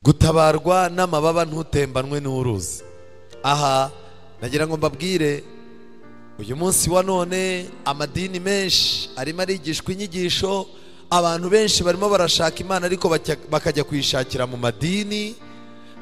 Gutabarwa n'amababa ntutembanwe n'uruzi. Aha nagira ngo mbabwire, uyu munsi wa none amadini menshi arimo arigishwa inyigisho, abantu benshi barimo barashaka Imana ariko bakajya kuyishakira mu madini,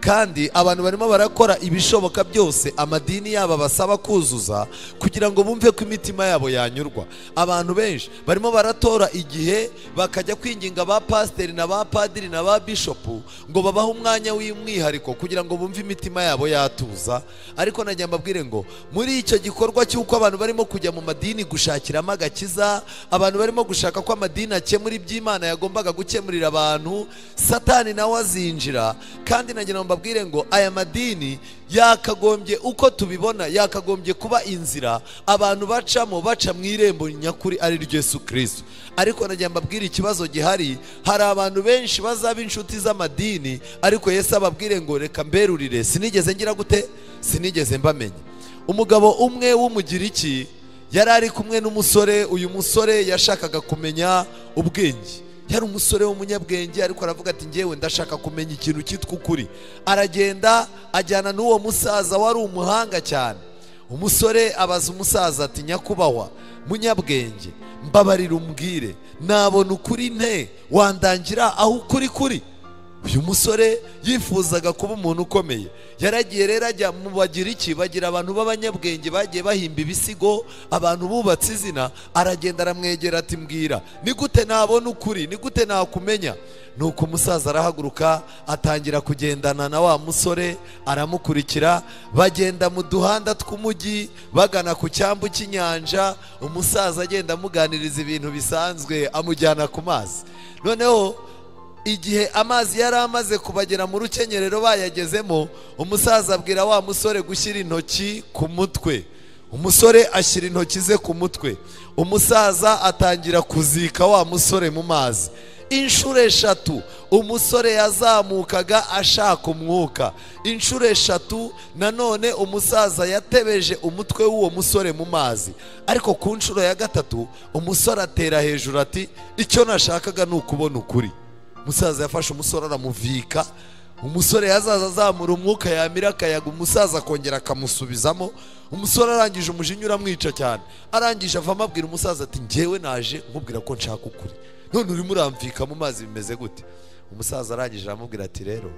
kandi abantu barimo barakora ibishoboka byose amadini yabo basaba kuzuza kugira ngo bumve ko imitima yabo yanyurwa. Abantu benshi barimo baratora igihe bakajya kwinginga ba pasiteri na ba padiri na ba bishopu ngo babahe umwanya w'umwihariko kugira ngo bumve imitima yabo yatuza. Ariko najya mbabwire ngo muri icyo gikorwa cy'uko abantu barimo kujya mu madini gushakiramo agakiza, abantu barimo gushaka ko amadini akemura iby'Imana yagombaga gukemurira abantu, Satani nawe azinjira. Kandi nagira mbabwire ngo aya madini yakagombye, uko tubibona, yakagombye kuba inzira abantu bacamo baca mu irembo nyakuri ari ryo Yesu Kristo. Ariko nagira mbabwire ikibazo gihari, hari abantu benshi bazaba inshuti z'amadini, ariko Yesu ababwire ngo reka mberurire, sinigeze ngira gute, sinigeze mbamenya. Umugabo umwe w'Umugiriki yari ari kumwe n'umusore. Uyu musore yashakaga kumenya ubwenge, yari umusore w'umunyabwenge, ariko aravuga ati ngewe ndashaka kumenya ikintu cyitwa ukuri. Aragenda ajyana n'uwo musaza wari umuhanga cyane. Umusore abaza umusaza ati nyakubahwa munyabwenge, mbabarira umbwire, nabona ukuri nte? Wandangira aho ukuri kuri? Uyu musore yifuzaga kuba umuntu ukomeye. Yaragiye rero ajya mu Bagiriki, bagira abantu b'abanyabwenge bagiye bahimba ibisigo, abantu bubatse izina. Aragenda aramwegera ati mbwira, ni gute nabona ukuri? Ni gute nakumenya? Nuko umusaza arahaguruka atangira kugendana na wa musore, aramukurikira, bagenda mu duhanda tw'umujyi bagana ku cyambu cy'inyanja. Umusaza agenda amuganiriza ibintu bisanzwe, amujyana ku mazi. Noneho igihe amazi yari amaze kubagera mu rukenyerero bayagezemo, umusaza abwira wa musore gushyira intoki ku mutwe. Umusore ashyira intoki ze ku mutwe, umusaza atangira kuzika wa musore mu mazi. Inshuro eshatu umusore yazamukaga ashaka umwuka. Inshuro eshatu nanone umusaza yatebeje umutwe w'uwo musore mu mazi. Ariko ku nshuro ya gatatu umusore atera hejuru ati icyo nashakaga ni ukubona ukuri. Umusaza yafashe umusore aramuvika. Umusore yazaza azamura umwuka, yamira akayaga, umusaza akongera akamusubizamo. Umusore arangije umujinya uramwica cyane. Arangije avamo abwira umusaza ati ngewe naje nkubwira ko nshaka ukuri, none urimo uramvika mu mazi bimeze gute? Umusaza arangije aramubwira ati rero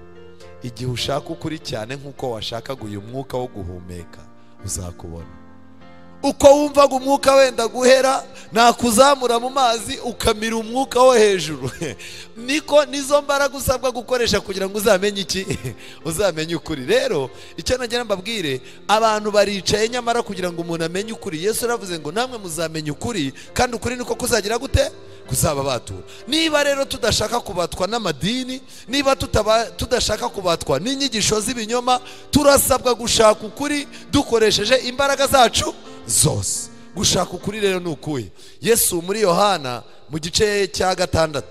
igihe ushaka ukuri cyane nk'uko washakaga uyu mwuka wo guhumeka uzakubona. Uko wumvaga umwuka wenda guhera, nakuzamura mu mazi ukamira umwuka wo hejuru, niko nizo mbaraga usabwa gukoresha kugira ngo uzamenye iki? Uzamenye ukuri. Rero icyo nagira mbabwire, abantu baricaye nyamara kugira ngo umuntu amenye ukuri, Yesu yaravuze ngo namwe muzamenya ukuri, kandi ukuri niko kuzagira gute? Kuzaba batura. Niba rero tudashaka kubatwa n'amadini, niba tudashaka kubatwa n'inyigisho z'ibinyoma, turasabwa gushaka ukuri dukoresheje imbaraga zacu zose. Gushaka ukuri rero ni ukuhe? Yesu muri Yohana mu gice cya 6,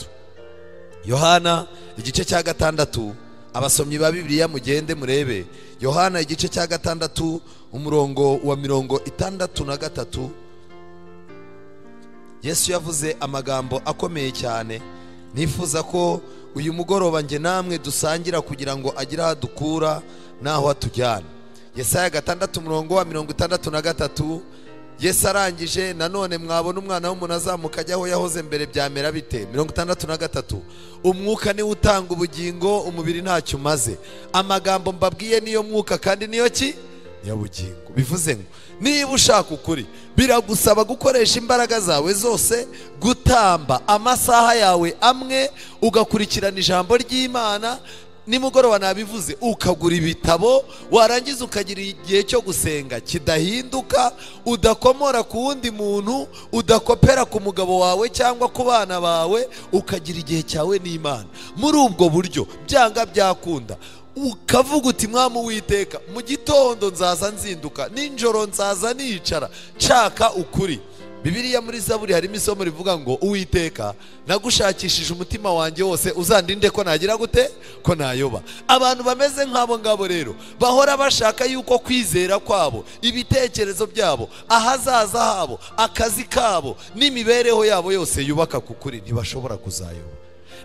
Yohana igice cya 6, abasomyi ba Bibiliya mugende murebe Yohana igice cya 6 umurongo wa 63. Yesu yavuze amagambo akomeye cyane, nifuza ko uyu mugoroba nge namwe dusangira kugira ngo agire aho dukura naho atujyana. Yesaya 6 umurongo wa 63. Yesu arangije nanone mwabona umwana w'umuntu azamuka ajya aho yahoze mbere byamera bite? 63. Umwuka niwe utanga ubugingo, umubiri ntacyo umaze. Amagambo mbabwiye niyo mwuka kandi niyo ki? Niyo bugingo. Bivuze ngo niba ushaka ukuri biragusaba gukoresha imbaraga zawe zose, gutamba amasaha yawe amwe, ugakurikirana ijambo ry'Imana. Nimugoroba nabivuze, ukagura ibitabo, warangiza ukagira igihe cyo gusenga kidahinduka, udakomora ku wundi muntu, udakopera ku mugabo wawe cyangwa ku bana bawe, ukagira igihe cyawe n'Imana. Muri ubwo buryo byanga byakunda ukavuga uti mwami Uwiteka, mu gitondo nzaza nzinduka, ninjoro nzaza nicara nshaka ukuri. Bibiliya muri Zaburi harimo isomo rivuga ngo Uwiteka nagushakishije umutima wanjye wose, uzandinde ko nagira gute? Ko nayoba. Abantu bameze nk'abo ngabo rero bahora bashaka yuko kwizera kwabo, ibitekerezo byabo, ahazaza habo, akazi kabo n'imibereho yabo yose yubaka ku kuri, ntibashobora kuzayoba.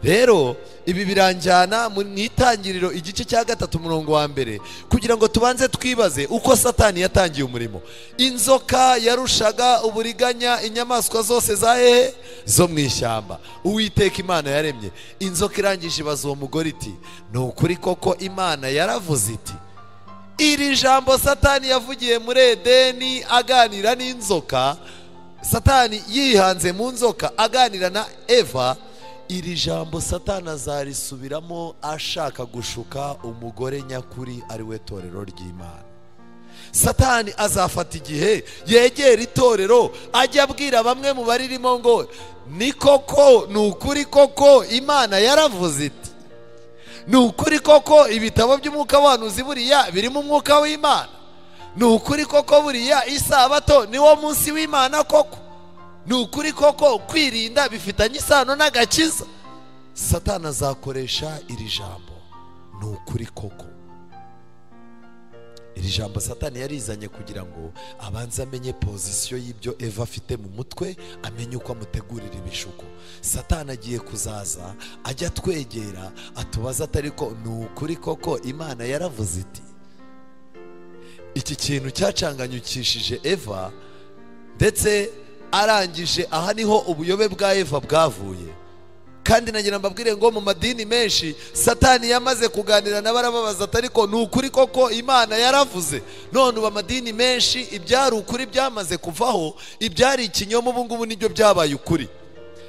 Rero ibi biranjyana mu itangiriro igice cya 3 umurongo wa 1, kugira ngo tubanze twibaze uko Satani yatangiye umurimo. Inzoka yarushaga uburiganya inyamaswa zose za hehe? Zo mu ishyamba Uwiteka Imana yaremye. Inzoka irangije ibaza uwo mugore iti, ni ukuri koko Imana yaravuze iti? Iri jambo Satani yavugiye muri Edeni aganira n'inzoka, Satani yihanze mu nzoka aganira na Eva, iri jambo Satani azarisubiramo ashaka gushuka umugore nyakuri ari we torero ry'Imana. Satani azafata igihe yegera itorero ajya abwira bamwe mu baririmo ngo, ni koko, ni ukuri koko Imana yaravuze iti? Ni ukuri koko ibitabo by'umwuka w'abahanuzi buriya birimo umwuka w'Imana? Ni ukuri koko buriya isabato ni wo munsi w'Imana koko? Ni ukuri koko kwirinda bifitanye isano n'agakiza? Satani azakoresha iri jambo, ni ukuri koko. Iri jambo Satani yarizanye kugira ngo abanze amenye pozisiyo y'ibyo Eva afite mu mutwe, amenye uko amutegurira ibishuko. Satani agiye kuzaza ajya twegera atubaza atari ko ni ukuri koko Imana yaravuze iti? Iki kintu cyacanganyukishije Eva, ndetse arangije aha niho ubuyobe bwa Eva bwavuye. Kandi nagira mbabwire ngo mu madini menshi Satani yamaze kuganira n'abarababaza ariko ni ukuri koko Imana yaravuze. None ubu amadini menshi ibyari ukuri byamaze kuvaho, ibyari ikinyoma ubu ngubu nibyo byabaye ukuri.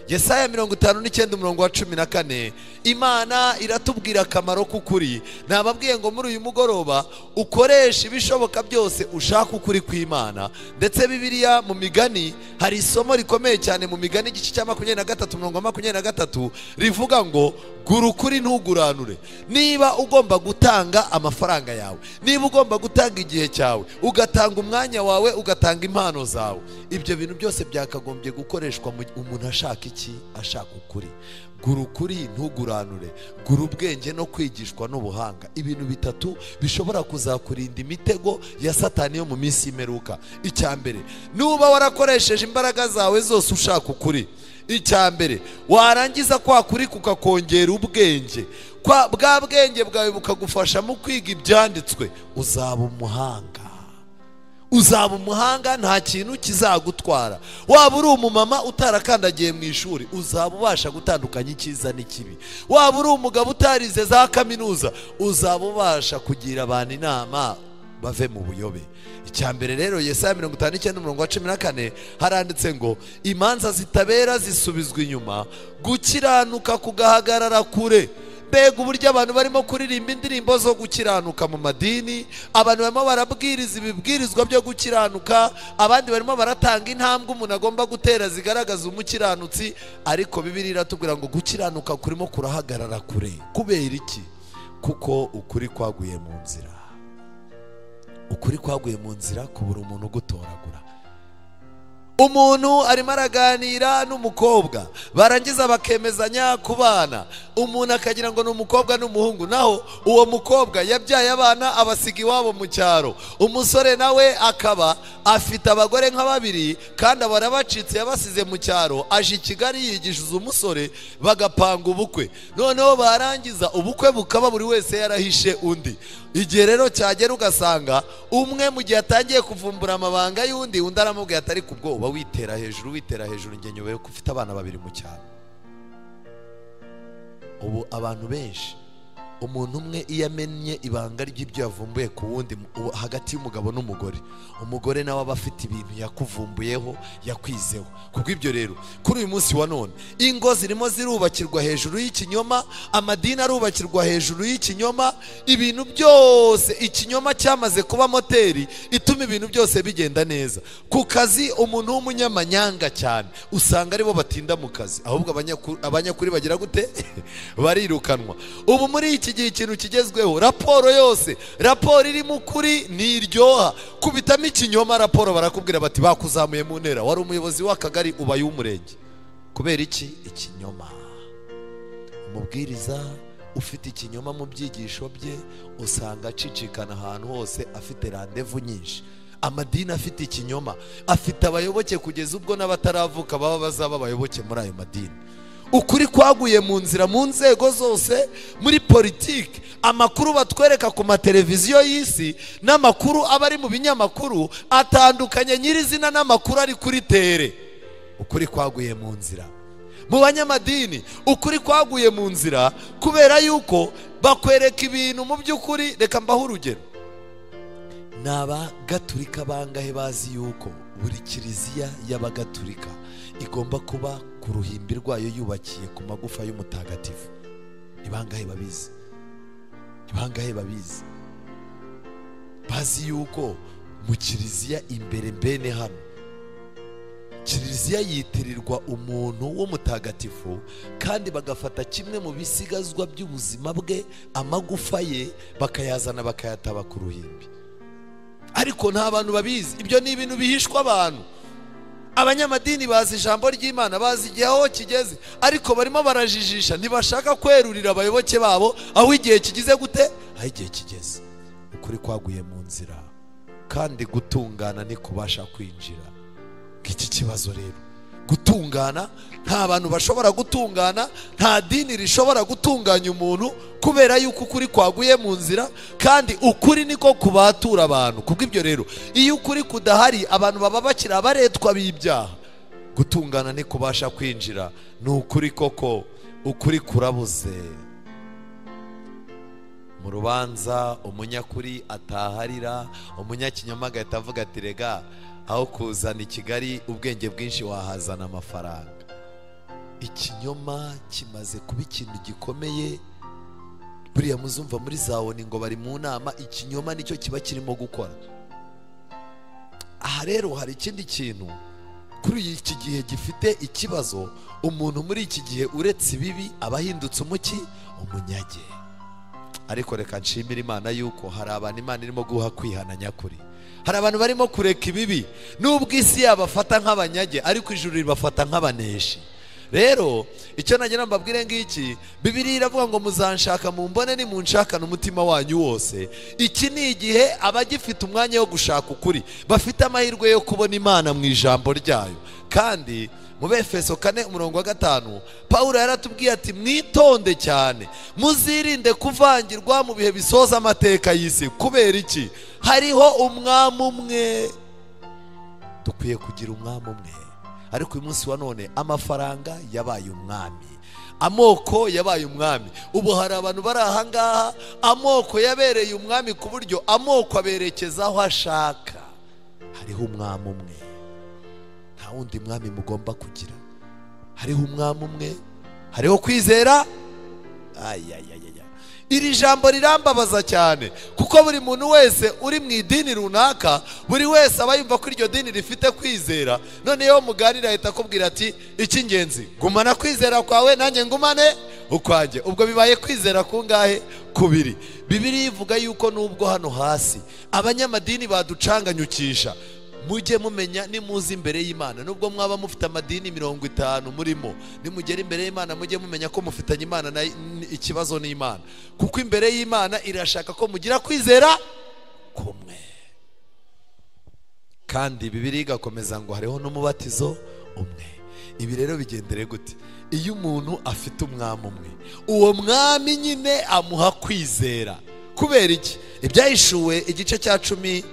Yesaya 59 umurongo wa 14, Imana iratubwira akamaro k'ukuri. Nababwiye ngo muri uyu mugoroba ukoresha ibishoboka byose ushaka ukuri kw'Imana. Ndetse Bibiliya mu migani hari isomo rikomeye cyane mu migani igice cya 23 umurongo wa 23 rivuga ngo gura ukuri ntuguranure. Niba ugomba gutanga amafaranga yawe, niba ugomba gutanga igihe cyawe, ugatanga umwanya wawe, ugatanga impano zawe, ibyo bintu byose byakagombye gukoreshwa umuntu ashaka iki? Ashaka ukuri. Gura ukuri ntuguranure, gura ubwenge no kwigishwa n'ubuhanga. Ibintu bitatu bishobora kuzakurinda imitego ya Satani yo mu minsi y'imperuka. Icya mbere, nuba warakoresheje imbaraga zawe zose ushaka ukuri, icya mbere warangiza kwa kuri kukakongera ubwenge, kwa bwa bwenge bwawe bukagufasha mu kwiga ibyanditswe, uzaba umuhanga. Uzaba umuhanga, nta kintu kizagutwara. Waba uri umumama utarakandagiye mu ishuri, uzaba ubasha gutandukanya icyiza n'ikibi. Waba uri umugabo utarize za kaminuza, uzaba ubasha kugira abantu inama bave mu buyobe. Icya mbere rero, Yesaya 59 umurongo wa 14 haranditse ngo imanza zitabera zisubizwa inyuma, gukiranuka kugahagarara kure. Mbega uburyo abantu barimo kuririmba indirimbo zo gukiranuka mu madini, abantu barimo barabwiriza ibibwirizwa byo gukiranuka, abandi barimo baratanga intambwe umuntu agomba gutera zigaragaza umukiranutsi, ariko Bibiliya iratubwira ngo gukiranuka kurimo kurahagarara kure. Kubera iki? Kuko ukuri kwaguye mu nzira. Ukuri kwaguye mu nzira kubura umuntu ugutoragura. Umuntu arimo araganira n'umukobwa, barangiza bakemezanya kubana, umuntu akagira ngo ni umukobwa n'umuhungu, naho uwo mukobwa yabyaye abana abasiga iwabo mu cyaro. Umusore nawe akaba afite abagore nka babiri kandi abarabacitse yabasize mu cyaro, aje i Kigali yigishiza umusore bagapanga ubukwe, noneho barangiza ubukwe bukaba buri wese yarahishe undi. Igihe rero cyagera ugasanga umwe mu gihe atangiye kuvumbura amabanga y'undi, undi aramubwiye atari kubwoba, witera hejuru witera hejuru, njye nyobewe ko ufite abana babiri mu cyaro. Ubu abantu benshi, umuntu umwe iyo amennye ibanga ry'ibyo yavumbuye ku wundi, hagati y'umugabo n'umugore, umugore nawe aba afite ibintu yakuvumbuyeho, yakwizeho. Kubw'ibyo rero kuri uyu munsi wa none ingo zirimo zirubakirwa hejuru y'ikinyoma, amadini arubakirwa hejuru y'ikinyoma, ibintu byose ikinyoma cyamaze kuba moteri ituma ibintu byose bigenda neza. Ku kazi umuntu w'umunyamanyanga cyane usanga aribo batinda mu kazi, ahubwo abanyakuri bagira gute? Barirukanwa. Ubu muri iki gihe ikintu kigezweho, raporo yose, raporo irimo ukuri niryoha, kubitamo ikinyoma raporo barakubwira bati bakuzamuye mu ntera, wari umuyobozi w'akagari ubaye umurenge. Kubera iki? Ikinyoma. Umubwiriza ufite ikinyoma mu byigisho bye usanga acicikana ahantu hose, afite randevu nyinshi. Amadini afite ikinyoma, afite abayoboke kugeza ubwo n'abataravuka baba bazaba abayoboke muri ayo madini. Ukuri kwaguye mu nzira mu nzego zose, muri politiki. Amakuru batwereka ku mateleviziyo y'isi n'amakuru aba ari mu binyamakuru atandukanye nyirizina n'amakuru ari kuri tere. Ukuri kwaguye mu nzira. Mu banyamadini ukuri kwaguye mu nzira kubera yuko bakwereka ibintu mu by'ukuri. Reka mbahe urugero. N'abagatulika bangahe bazi yuko buri kiliziya y'abagatulika igomba kuba ku ruhimbi rwayo yubakiye ku magufa y'umutagatifu? Ni bangahe babizi? Ni bangahe babizi? Bazi yuko mu kiliziya imbere mbene hano kiliziya yitirirwa umuntu w'umutagatifu, kandi bagafata kimwe mu bisigazwa by'ubuzima bwe, amagufa ye, bakayazana bakayataba ku ruhimbi. Ariko nta bantu babizi. Ibyo ni ibintu bihishwa abantu. Abanyamadini bazi ijambo ry'Imana, bazi igihe aho kigeze, ariko barimo barajijisha, ntibashaka kwerurira abayoboke babo aho igihe kigize gute, aho igihe kigeze. Ukuri kwaguye mu nzira, kandi gutungana ntikubasha kwinjira. Iki kibazo rero, gutungana, nta bantu bashobora gutungana, nta dini rishobora gutunganya umuntu kubera yuko ukuri kwaguye mu nzira, kandi ukuri niko kubatura abantu. Kubw'ibyo rero, iyo ukuri kudahari abantu baba bakiri abaretwa b'ibyaha. Gutungana ntikubasha kwinjira. Ni ukuri koko, ukuri kurabuze. Mu rubanza umunyakuri ataharira, umunyakinyoma agahita avuga ati rega aho kuzana i Kigali ubwenge bwinshi wahazana amafaranga. Ikinyoma kimaze kuba ikintu gikomeye. Buriya muzumva muri zawoni ngo bari mu nama, ikinyoma nicyo kiba kirimo gukora. Aha rero hari ikindi kintu kuri iki gihe gifite ikibazo. Umuntu muri iki gihe uretse ibibi aba ahindutse umuki, umunyage. Ariko reka nshimire Imana yuko hari abantu Imana irimo guha kwihana nyakuri. Hari abantu barimo kureka ibibi, nubwo isi yabafata nk'abanyage, ariko ijuru ribafata nk'abaneshi. Rero icyo nagira mbabwire ngiki, Bibiliya iravuga ngo muzanshaka mumbone nimunshakana umutima wanyu wose. Iki ni igihe abagifite umwanya wo gushaka ukuri bafite amahirwe yo kubona Imana mu ijambo ryayo. Kandi mu Befeso 4:5 Paulo yaratubwiye ati mwitonde cyane, muzirinde kuvangirwa mu bihe bisoza amateka y'isi. Kubera iki? Hariho umwami umwe. Dukwiye kugira umwami umwe. Ariko uyu munsi wa none amafaranga yabaye umwami, amoko yabaye umwami. Ubu hari abantu bari aha ngaha amoko yabereye umwami ku buryo amoko aberekeza aho ashaka. Hariho umwami umwe, nta wundi mwami mugomba kugira. Hariho umwami umwe, hariho kwizera. Ayayaya, iri jambo rirambabaza cyane, kuko buri muntu wese uri mu idini runaka, buri wese aba yumva ko iryo dini rifite kwizera. None iyo muganira ahita akubwira ati icy'ingenzi gumana kwizera kwawe nanjye ngumane ukwanjye. Ubwo bibaye kwizera kungahe? Kubiri. Bibiliya ivuga yuko nubwo hano hasi abanyamadini baducanganyukisha, mujye mumenya nimuzi imbere y'Imana, nubwo mwaba mufite amadini 50 murimo, nimugera imbere y'Imana mujye mumenya ko mufitanye Imana na ikibazo n'Imana, kuko imbere y'Imana irashaka ko mugira kwizera kumwe. Kandi Bibiliya igakomeza ngo hariho n'umubatizo umwe. Ibi rero bigendere gute? Iyo umuntu afite umwami umwe, uwo mwami nyine amuha kwizera. Kubera iki? Ibyahishuwe igice cya 10,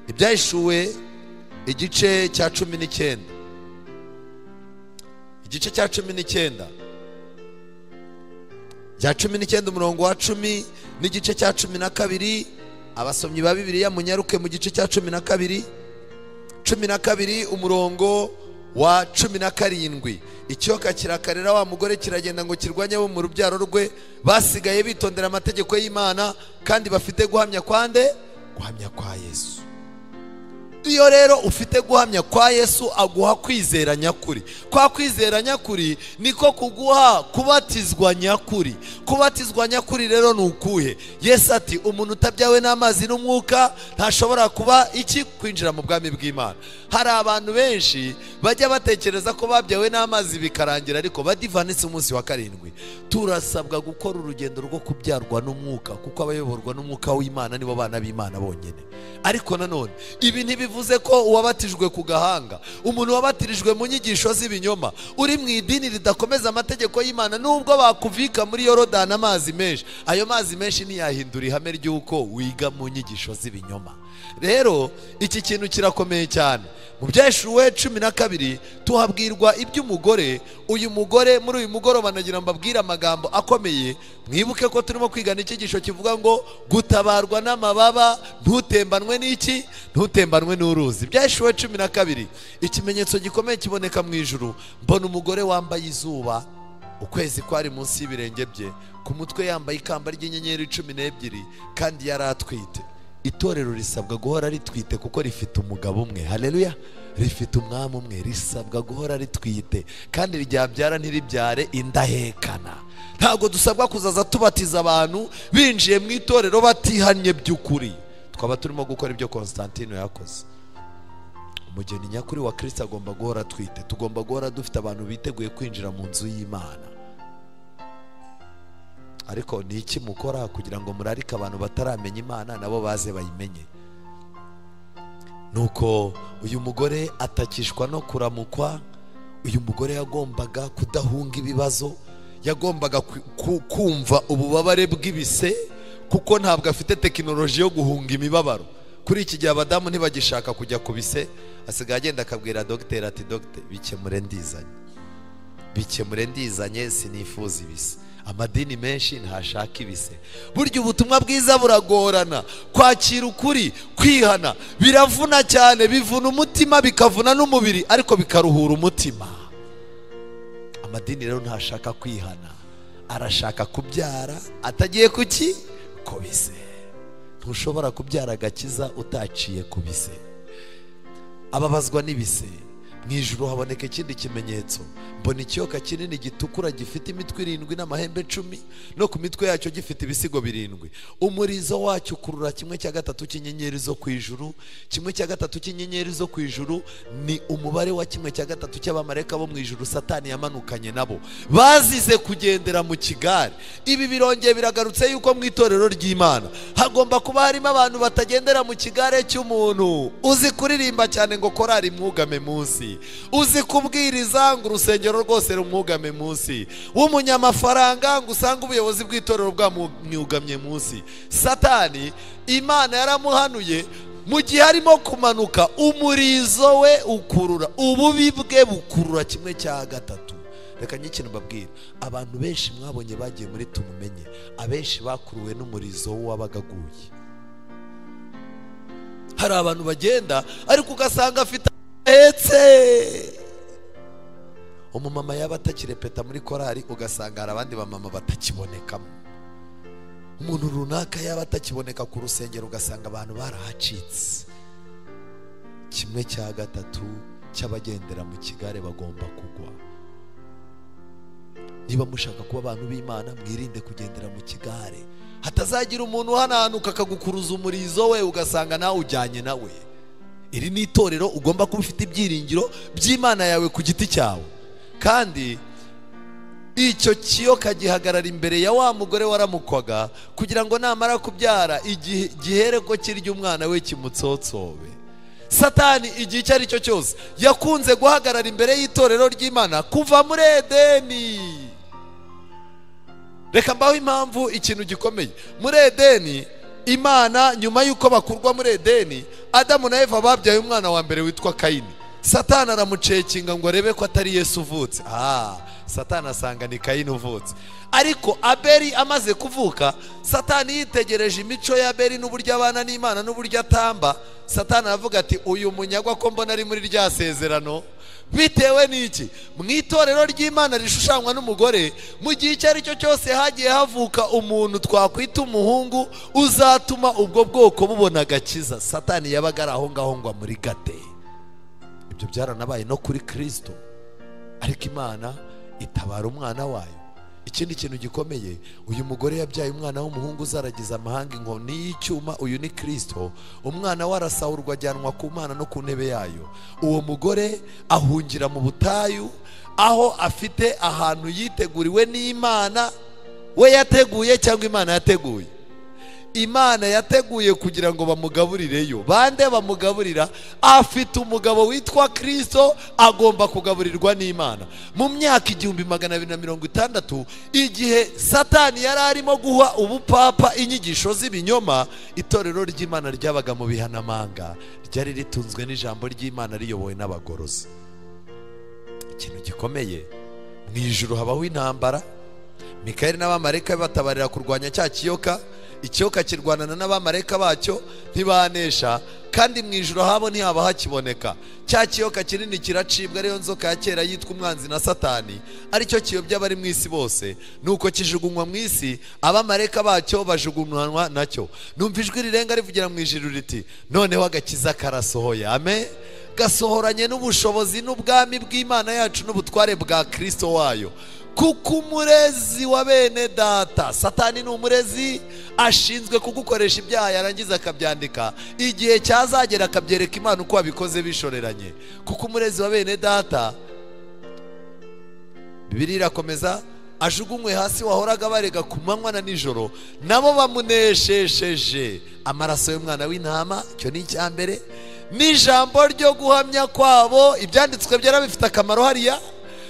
Ibyahishuwe igice cya 19, igice cya 19, cya 19 umurongo wa 10 n'igice cya 12. Abasomyi ba Bibiliya munyaruke mu gice cya 12, 12 umurongo wa 17. Ikiyoka kirakarira wa mugore kiragenda ngo kirwanye bo mu rubyaro rwe basigaye bitondera amategeko y'Imana kandi bafite guhamya kwande? Guhamya kwa Yesu. Iyo rero ufite guhamya kwa Yesu aguha kwizera nyakuri. Kwa kwizera nyakuri niko kuguha kubatizwa nyakuri. Kubatizwa nyakuri rero ni ukuhe? Yesu ati umuntu utabyawe n'amazi n'umwuka ntashobora kuba iki? Kwinjira mu bwami bw'Imana. Hari abantu benshi bajya batekereza ko babyawe n'amazi bikarangira, ariko badivanitse umunsi wa 7. Turasabwa gukora urugendo rwo kubyarwa n'umwuka, kuko abayoborwa n'umwuka w'Imana nibo bana b'Imana bonyine. Ariko nanone ibi ntibivuze Bivuze ko uwabatijwe ku gahanga, umuntu wabatirijwe mu nyigisho z'ibinyoma, uri mu idini ridakomeza amategeko y'Imana, nubwo bakuvika muri Yorodani amazi menshi, ayo mazi menshi ntiyahindura ihame ry'uko wiga mu nyigisho z'ibinyoma. Rero iki kintu kirakomeye cyane. Mu Byahishuriwe 12 tuhabwirwa iby'umugore. Uyu mugore muri uyu mugoroba nagira mbabwire amagambo akomeye. Mwibuke ko turimo kwigana icyigisho kivuga ngo gutabarwa n'amababa, ntutembanwe n'iki? Ntutembanwe n'uruzi. Byahishuriwe 12, ikimenyetso gikomeye kiboneka mu ijuru. Mbona umugore wambaye izuba, ukwezi kwari munsi y'ibirenge bye, ku mutwe yambaye ikamba ry'inyenyeri 12, kandi yari atwite. Itorero risabwa guhora ritwite kuko rifite umugabo umwe. Haleluya! Rifite umwami umwe, risabwa guhora ritwite, kandi ryabyara ntiribyare indahekana. Ntabwo dusabwa kuzaza tubatiza abantu binjiye mu itorero batihannye by'ukuri. Twaba turimo gukora ibyo Constantino yakoze. Umugeni nyakuri wa Kristo agomba guhora atwite. Tugomba guhora dufite abantu biteguye kwinjira mu nzu y'Imana. Ariko ni iki mukora kugira ngo murarike abantu bataramenya Imana nabo baze bayimenye? Nuko uyu mugore atakishwa no kuramukwa. Uyu mugore yagombaga kudahunga ibibazo, yagombaga kumva ububabare bw'ibise, kuko ntabwo afite tekinoloji yo guhunga imibabaro. Kuri iki gihe abadamu ntibagishaka kujya ku bise, asigaye agenda akabwira dogiteri ati dogiteri bikemure ndizanye, bikemure ndizanye, sinifuza ibise. Amadini menshi ntashaka ibise. Burya ubutumwa bwiza buragorana, kwakira ukuri, kwihana biravuna cyane, bivuna umutima bikavuna n'umubiri, ariko bikaruhura umutima. Amadini rero ntashaka kwihana, arashaka kubyara atagiye kuki? Ku bise. Ntushobora kubyara agakiza utaciye ku bise. Ababazwa n'ibise. Mu ijuru haboneka ikindi kimenyetso. Mbona ikiyoka kinini gitukura gifite imitwe 7 n'amahembe 10, no ku mitwe yacyo gifite ibisigo 7. Umurizo wacyo ukurura 1/3 cy'inyenyeri zo ku ijuru. 1/3 cy'inyenyeri zo ku ijuru ni umubare wa 1/3 cy'abamarayika bo mu ijuru Satani yamanukanye nabo, bazize kugendera mu kigare. Ibi birongeye biragarutse yuko mu itorero ry'Imana hagomba kuba harimo abantu batagendera mu kigare cy'umuntu. Uzi kuririmba cyane ngo korari mwugame munsi, uzi kubwiriza ngo urusengero rwose rumwugame munsi, w'umunyamafaranga ngo usanga ubuyobozi bw'itorero bwamwugamye munsi. Satani Imana yaramuhanuye mu gihe arimo kumanuka, umurizo we ukurura ububi bwe bukurura 1/3. Reka n'ikintu mbabwira, abantu benshi mwabonye bagiye muri tumumenye, abenshi bakuruwe n'umurizo w'abagaguye. Hari abantu bagenda ariko ugasanga afite ahetse. Umumama yaba atakirepeta muri korari, ugasanga hari abandi bamama batakibonekamo. Umuntu runaka yaba atakiboneka ku rusengero, ugasanga abantu barahacitse. 1/3 cy'abagendera mu kigare bagomba kugwa. Niba mushaka kuba abantu b'Imana, mwirinde kugendera mu kigare, hatazagira umuntu uhananuka akagukuruza umurizo we, ugasanga nawe ujyanye nawe. Iri ni itorero ugomba kuba ufite ibyiringiro by'Imana yawe ku giti cyawe. Kandi icyo kiyoka gihagarara imbere ya wa mugore waramukwaga, kugira ngo namara kubyara igihe gihere ko kirya umwana we kimutsotsobe. Satani igihe icyo ari cyo cyose yakunze guhagarara imbere y'itorero ry'Imana kuva muri Edeni. Reka mbaho impamvu ikintu gikomeye. Muri Edeni, Imana nyuma y'uko bakurwa muri Edeni, Adamu na Eva babyaye umwana wa mbere witwa Kayini. Satani aramucekinga ngo arebe ko atari Yesu uvutse. Satani asanga ni Kayini uvutse. Ariko Abeli amaze kuvuka, Satani yitegereje imico ya Abeli n'uburyo abana n'Imana n'uburyo atamba. Satani aravuga ati uyu munyagwa ko mbona ari muri rya sezerano. Bitewe n'iki? Mu itorero ry'Imana rishushanywa n'umugore, mu gihe icyo ari cyo cyose hagiye havuka umuntu twakwita umuhungu uzatuma ubwo bwoko bubona agakiza, Satani yabaga ari aho ngaho ngo amurigate. Ibyo byaranabaye no kuri Kristo, ariko Imana itabara umwana wayo. Ikindi kintu gikomeye, uyu mugore yabyaye umwana w'umuhungu uzaragiza amahanga inkoni y'icyuma. Uyu ni Kristo. Umwana we arasahurwa ajyanwa ku Mana no ku ntebe yayo. Uwo mugore ahungira mu butayu, aho afite ahantu yiteguriwe n'Imana, we yateguye cyangwa Imana yateguye. Imana yateguye kugira ngo bamugaburireyo. Bande bamugaburira? Afite umugabo witwa Kristo, agomba kugaburirwa n'Imana. Mu myaka 1260 igihe Satani yari arimo guha ubupapa inyigisho z'ibinyoma, itorero ry'Imana ryabaga mu bihanamanga, ryari ritunzwe n'ijambo ry'Imana riyobowe n'abagorozi. Ikintu gikomeye, mu ijuru habaho intambara. Mikayeli n'abamarayika batabarira kurwanya cya kiyoka. Ikiyoka kirwanana n'abamarayika bacyo ntibanesha, kandi mu ijuru habo ntihaba hakiboneka. Cya kiyoka kinini kiracibwa, ariyo nzoka ya kera yitwa umwanzi na Satani, aricyo kiyobya abari mu isi bose. Nuko kijugunywa mu isi, abamarayika bacyo bajugunywa nacyo. Numva ijwi rirenga rivugira mu ijuru riti, noneho agakiza karasohoye. Amen. Gasohoranye n'ubushobozi n'ubwami bw'Imana yacu n'ubutware bwa Kristo wayo. Kuko umurezi wa bene data, Satani ni umurezi, ashinzwe kugukoresha ibyaha yarangiza akabyandika, igihe cyazagera akabyereka Imana uko wabikoze bishoreranye. Kuko umurezi wa bene data, Bibiliya irakomeza, ajugunywe hasi wahoraga barega ku manywa na nijoro, nabo bamuneshesheje amaraso y'umwana w'intama. Icyo ni icya mbere, n'ijambo ryo guhamya kwabo. Ibyanditswe byera bifite akamaro hariya,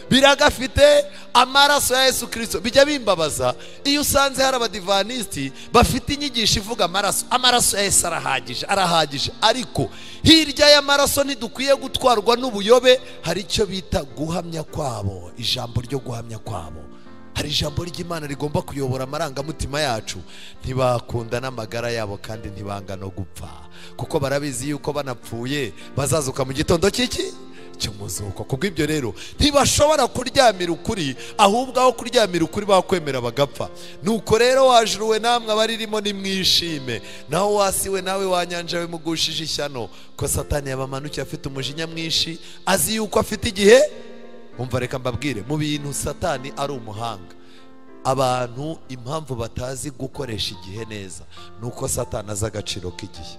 biragafite amaraso ya Yesu Kristo. Bijya bimbabaza iyo usanze hari abadivanisiti bafite inyigisho ivuga amaraso, amaraso ya Yesu arahagije, arahagije. Ariko hirya y'amaraso ntidukwiye gutwarwa n'ubuyobe. Hari icyo bita guhamya kwabo, ijambo ryo guhamya kwabo. Hari ijambo ry'Imana rigomba kuyobora amarangamutima yacu. Ntibakunda n'amagara yabo kandi ntibanga no gupfa, kuko barabizi yuko banapfuye bazazuka mu gitondo cy'iki cy'umuzuko. Kubw'ibyo rero ntibashobora kuryamira ukuri, ahubwo aho kuryamira ukuri bakwemera bagapfa. Nuko rero wajuruwe namwe abaririmo nimwishime, naho wasiwe nawe wanyanja we mugushije ishyano, ko Satani yabamanukiye afite umujinya mwinshi, azi yuko afite igihe. Umva, reka mbabwire, mu bintu Satani ari umuhanga, abantu impamvu batazi gukoresha igihe neza nuko Satani azi agaciro k'igihe.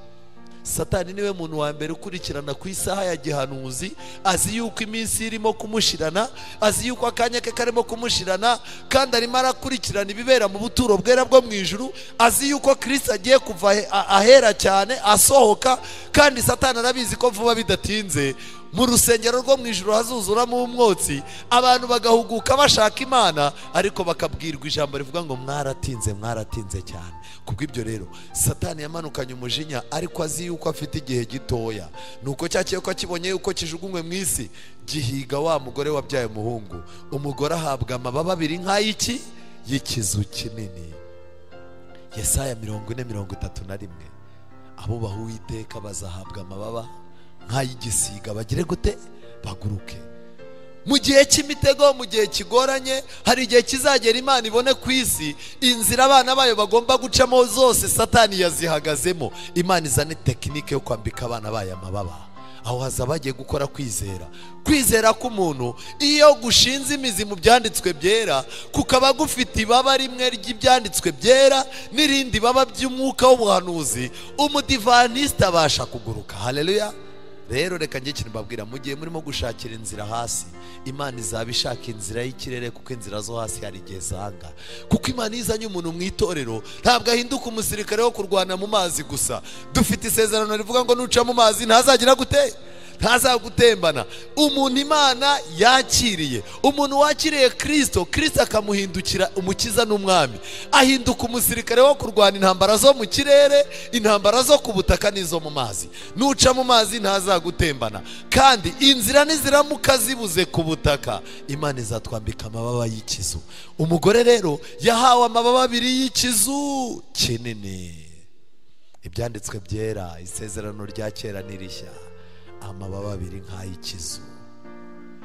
Satani niwe muntu wa mbere ukurikirana ku isaha ya gihanuzi, azi yuko iminsi irimo kumushirana, azi yuko akanya ke karimo kumushirana, kandi arimo arakurikirana ibibera mu buturo bwera bwo mu ijuru, azi yuko Kristo agiye kuva ahera cyane asohoka, kandi Satani arabizi ko vuba bidatinze mu rusengero rwo mu ijuru hazuzuramo umwotsi, abantu bagahuguka bashaka Imana, ariko bakabwirwa ijambo rivuga ngo mwaratinze, mwaratinze cyane. Kubw'ibyo rero Satani yamanukanye umujinya, ariko azi yuko afite igihe gitoya. Nuko cya kiyoka kibonye yuko kijugunywe mu isi, gihiga wa mugore wabyaye umuhungu. Umugore ahabwa amababa abiri nk'ay'iki y'ikizu kinini. Yesaya 40:31, abubaha Uwiteka bazahabwa amababa nk'ay'igisiga, bagire gute? Baguruke. Mu gihe cy'imitego, mu gihe kigoranye, hari igihe kizagera Imana ibone ku isi inzira abana bayo bagomba gucamo zose Satani yazihagazemo. Imana izane tekinike yo kwambika abana bayo amababa. Aho haza bagiye gukora kwizera. Kwizera k'umuntu iyo gushinze imizi mu byanditswe byera, kukaba gufite ibaba rimwe ry'ibyanditswe byera n'irindi baba by'umwuka w'ubuhanuzi, umudivaniste abasha kuguruka. Haleluya. Rero reka njye ikintu mbabwira, mu gihe murimo gushakira inzira hasi, Imana izaba ishaka inzira y'ikirere, kuko inzira zo hasi hari igihe zanga. Kuko Imana izanye umuntu mu itorero ntabwo ahinduka umusirikare wo kurwana mu mazi gusa. Dufite isezerano rivuga ngo nuca mu mazi ntazagira gute? Ntazagutembana. Umuntu Imana yakiriye, umuntu wakiriye Kristo, Kristo akamuhindukira umukiza n'umwami, ahinduka umusirikare wo kurwana intambara zo mu kirere, intambara zo ku butaka n'izo mu mazi. Nuca mu mazi ntazagutembana, kandi inzira niziramuka zibuze ku butaka, Imana izatwambika amababa y'ikizu. Umugore rero yahawe amababa abiri y'ikizu kinini. Ibyanditswe byera, isezerano rya kera n'irishya, amababa abiri nk'ay'ikizu.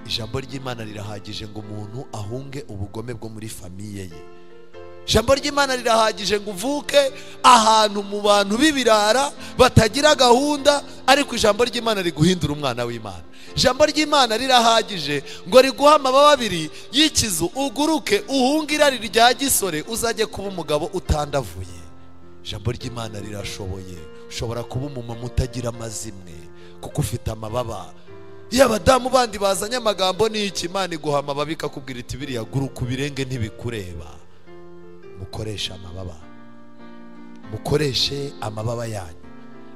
Ijambo ry'Imana rirahagije ngo umuntu ahunge ubugome bwo muri famiye ye. Ijambo ry'Imana rirahagije ngo uvuke ahantu mu bantu b'ibirara batagira gahunda, ariko ijambo ry'Imana riguhindura umwana w'Imana. Ijambo ry'Imana rirahagije ngo riguhe amababa abiri y'ikizu, uguruke uhunge irari rya gisore, uzajye kuba umugabo utandavuye. Ijambo ry'Imana rirashoboye. Ushobora kuba umumama utagira amazimwe kuko ufite amababa. Iyo abadamu bandi bazanye amagambo n'iki, Imana iguha amababa ikakubwira iti biriya guruka ubirenge ntibikureba. Mukoresha amababa, Mukoreshe amababa yanyu.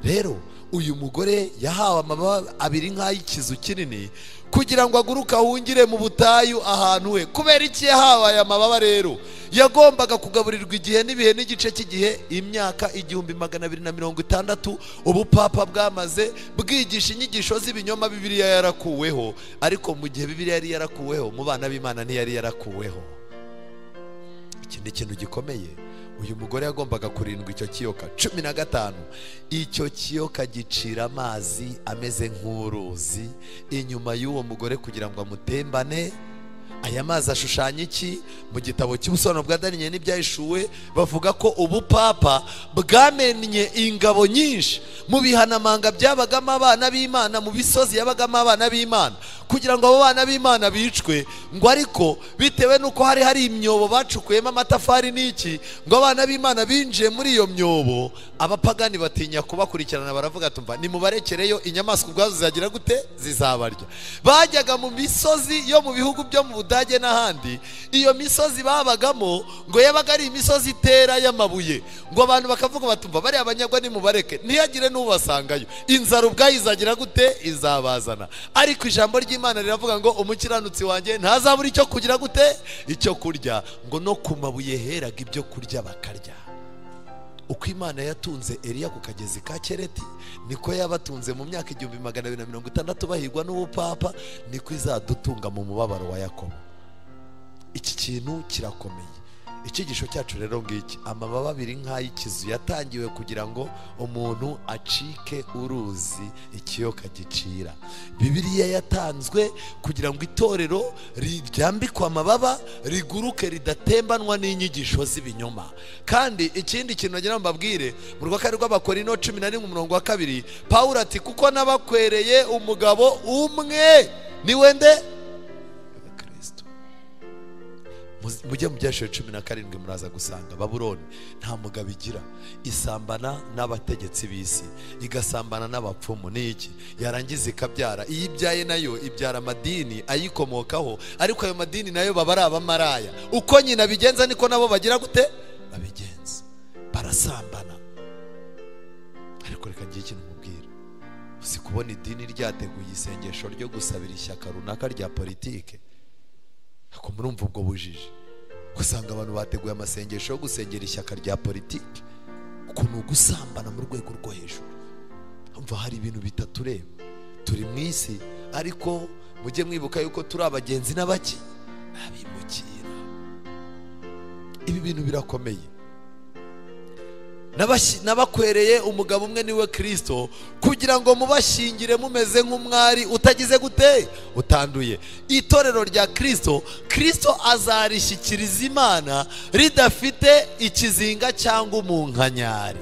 Rero uyu mugore yahawe amababa abiri nk'ay'ikizu kinini kugira ngo aguruke ahungire mu butayu ahantu he. Kubera iki yahawe aya mababa rero? Yagombaga kugaburirwa igihe n'ibihe n'igice cy'igihe, imyaka 1260 ubupapa bwamaze bwigisha inyigisho z'ibinyoma. Bibiliya yarakuweho, ariko mu gihe Bibiliya yari yarakuweho, mu bana b'Imana ntiyari yarakuweho. Iki ni ikintu gikomeye. Uyu mugore yagombaga kurindwa icyo kiyoka. 15, icyo kiyoka gicira amazi ameze nk'uruzi inyuma y'uwo mugore kugira ngo amutembane. Aya mazi ashushanya iki? Mu gitabo cy'ubusobanuro bwa Daniyeli n'ibyahishuwe bavuga ko ubupapa bwamennye ingabo nyinshi mu bihanamanga byabagamo abana b'Imana, mu bisozi yabagamo abana b'Imana, kugira ngo abo bana b'Imana bicwe. Ngo ariko bitewe n'uko hari imyobo bacukuyemo amatafari n'iki, ngo abana b'Imana binjiye muri iyo myobo, abapagani batinya kubakurikirana, baravuga tumva nimubarekereyo, inyamaswa ubwazo zizagira gute? Zizabarya. Bajyaga mu misozi yo mu bihugu byo mu Budage n'ahandi. Iyo misozi babagamo ngo yabaga ari imisozi itera y'amabuye, ngo abantu bakavuga batumva bari abanyagwa nimubareke, ntiyagire n'ubasangayo, inzara ubwayo izagira gute? Izabazana. Ariko ijambo ry'Imana riravuga ngo umukiranutsi wanjye ntazabura icyo kugira gute? Icyo kurya. Ngo no ku mabuye heraga ibyo kurya bakarya. Uko Imana yatunze Eliya ku kagezi ka Kereti, niko yabatunze mu myaka 1260 bahigwa n'ubupapa, niko izadutunga mu mubabaro wa Yakobo. Iki kintu kirakomeye. Icyigisho cyacu rero ngiki: amababa abiri nk'ay'ikizu yatangiwe kugira ngo umuntu acike uruzi ikiyoka gicira. Bibiliya yatanzwe kugira ngo itorero ryambikwe amababa riguruke ridatembanwa n'inyigisho z'ibinyoma. Kandi ikindi kintu nagira ngo mbabwire, mu rwa kabiri rw'Abakorinto 11 umurongo wa 2, Pawulo ati kuko nabakwereye umugabo umwe, niwe nde? Kristo. Mujye mu Byashiwe 17 muraza gusanga Babuloni nta mugabo igira, isambana n'abategetsi b'isi, igasambana n'abapfumu n'iki, yarangiza ikabyara. Iyo ibyaye nayo ibyara amadini ayikomokaho, ariko ayo madini nayo baba ari abamaraya. Uko nyina bigenza niko nabo bagira gute? Babigenza, barasambana. Ariko reka ngiye ikintu mubwira, uzi kubona idini ryateguye isengesho ryo gusabira ishyaka runaka rya politike, ako murumva ubwo bujiji. Usanga abantu bateguye amasengesho yo gusengera ishyaka rya politiki, ukuntu gusambana mu rwego rwo hejuru. Umva hari ibintu bitatureba, turi mu isi, ariko mujye mwibuka yuko turi abagenzi n'abaki n'abimukira. Ibi bintu birakomeye. Nabakwereye umugabo umwe niwe Kristo, kugira ngo mubashingire mumeze nk'umwari utagize gute? Utanduye. Itorero rya Kristo, Kristo azarishyikiriza Imana ridafite ikizinga cyangwa umunkanyari,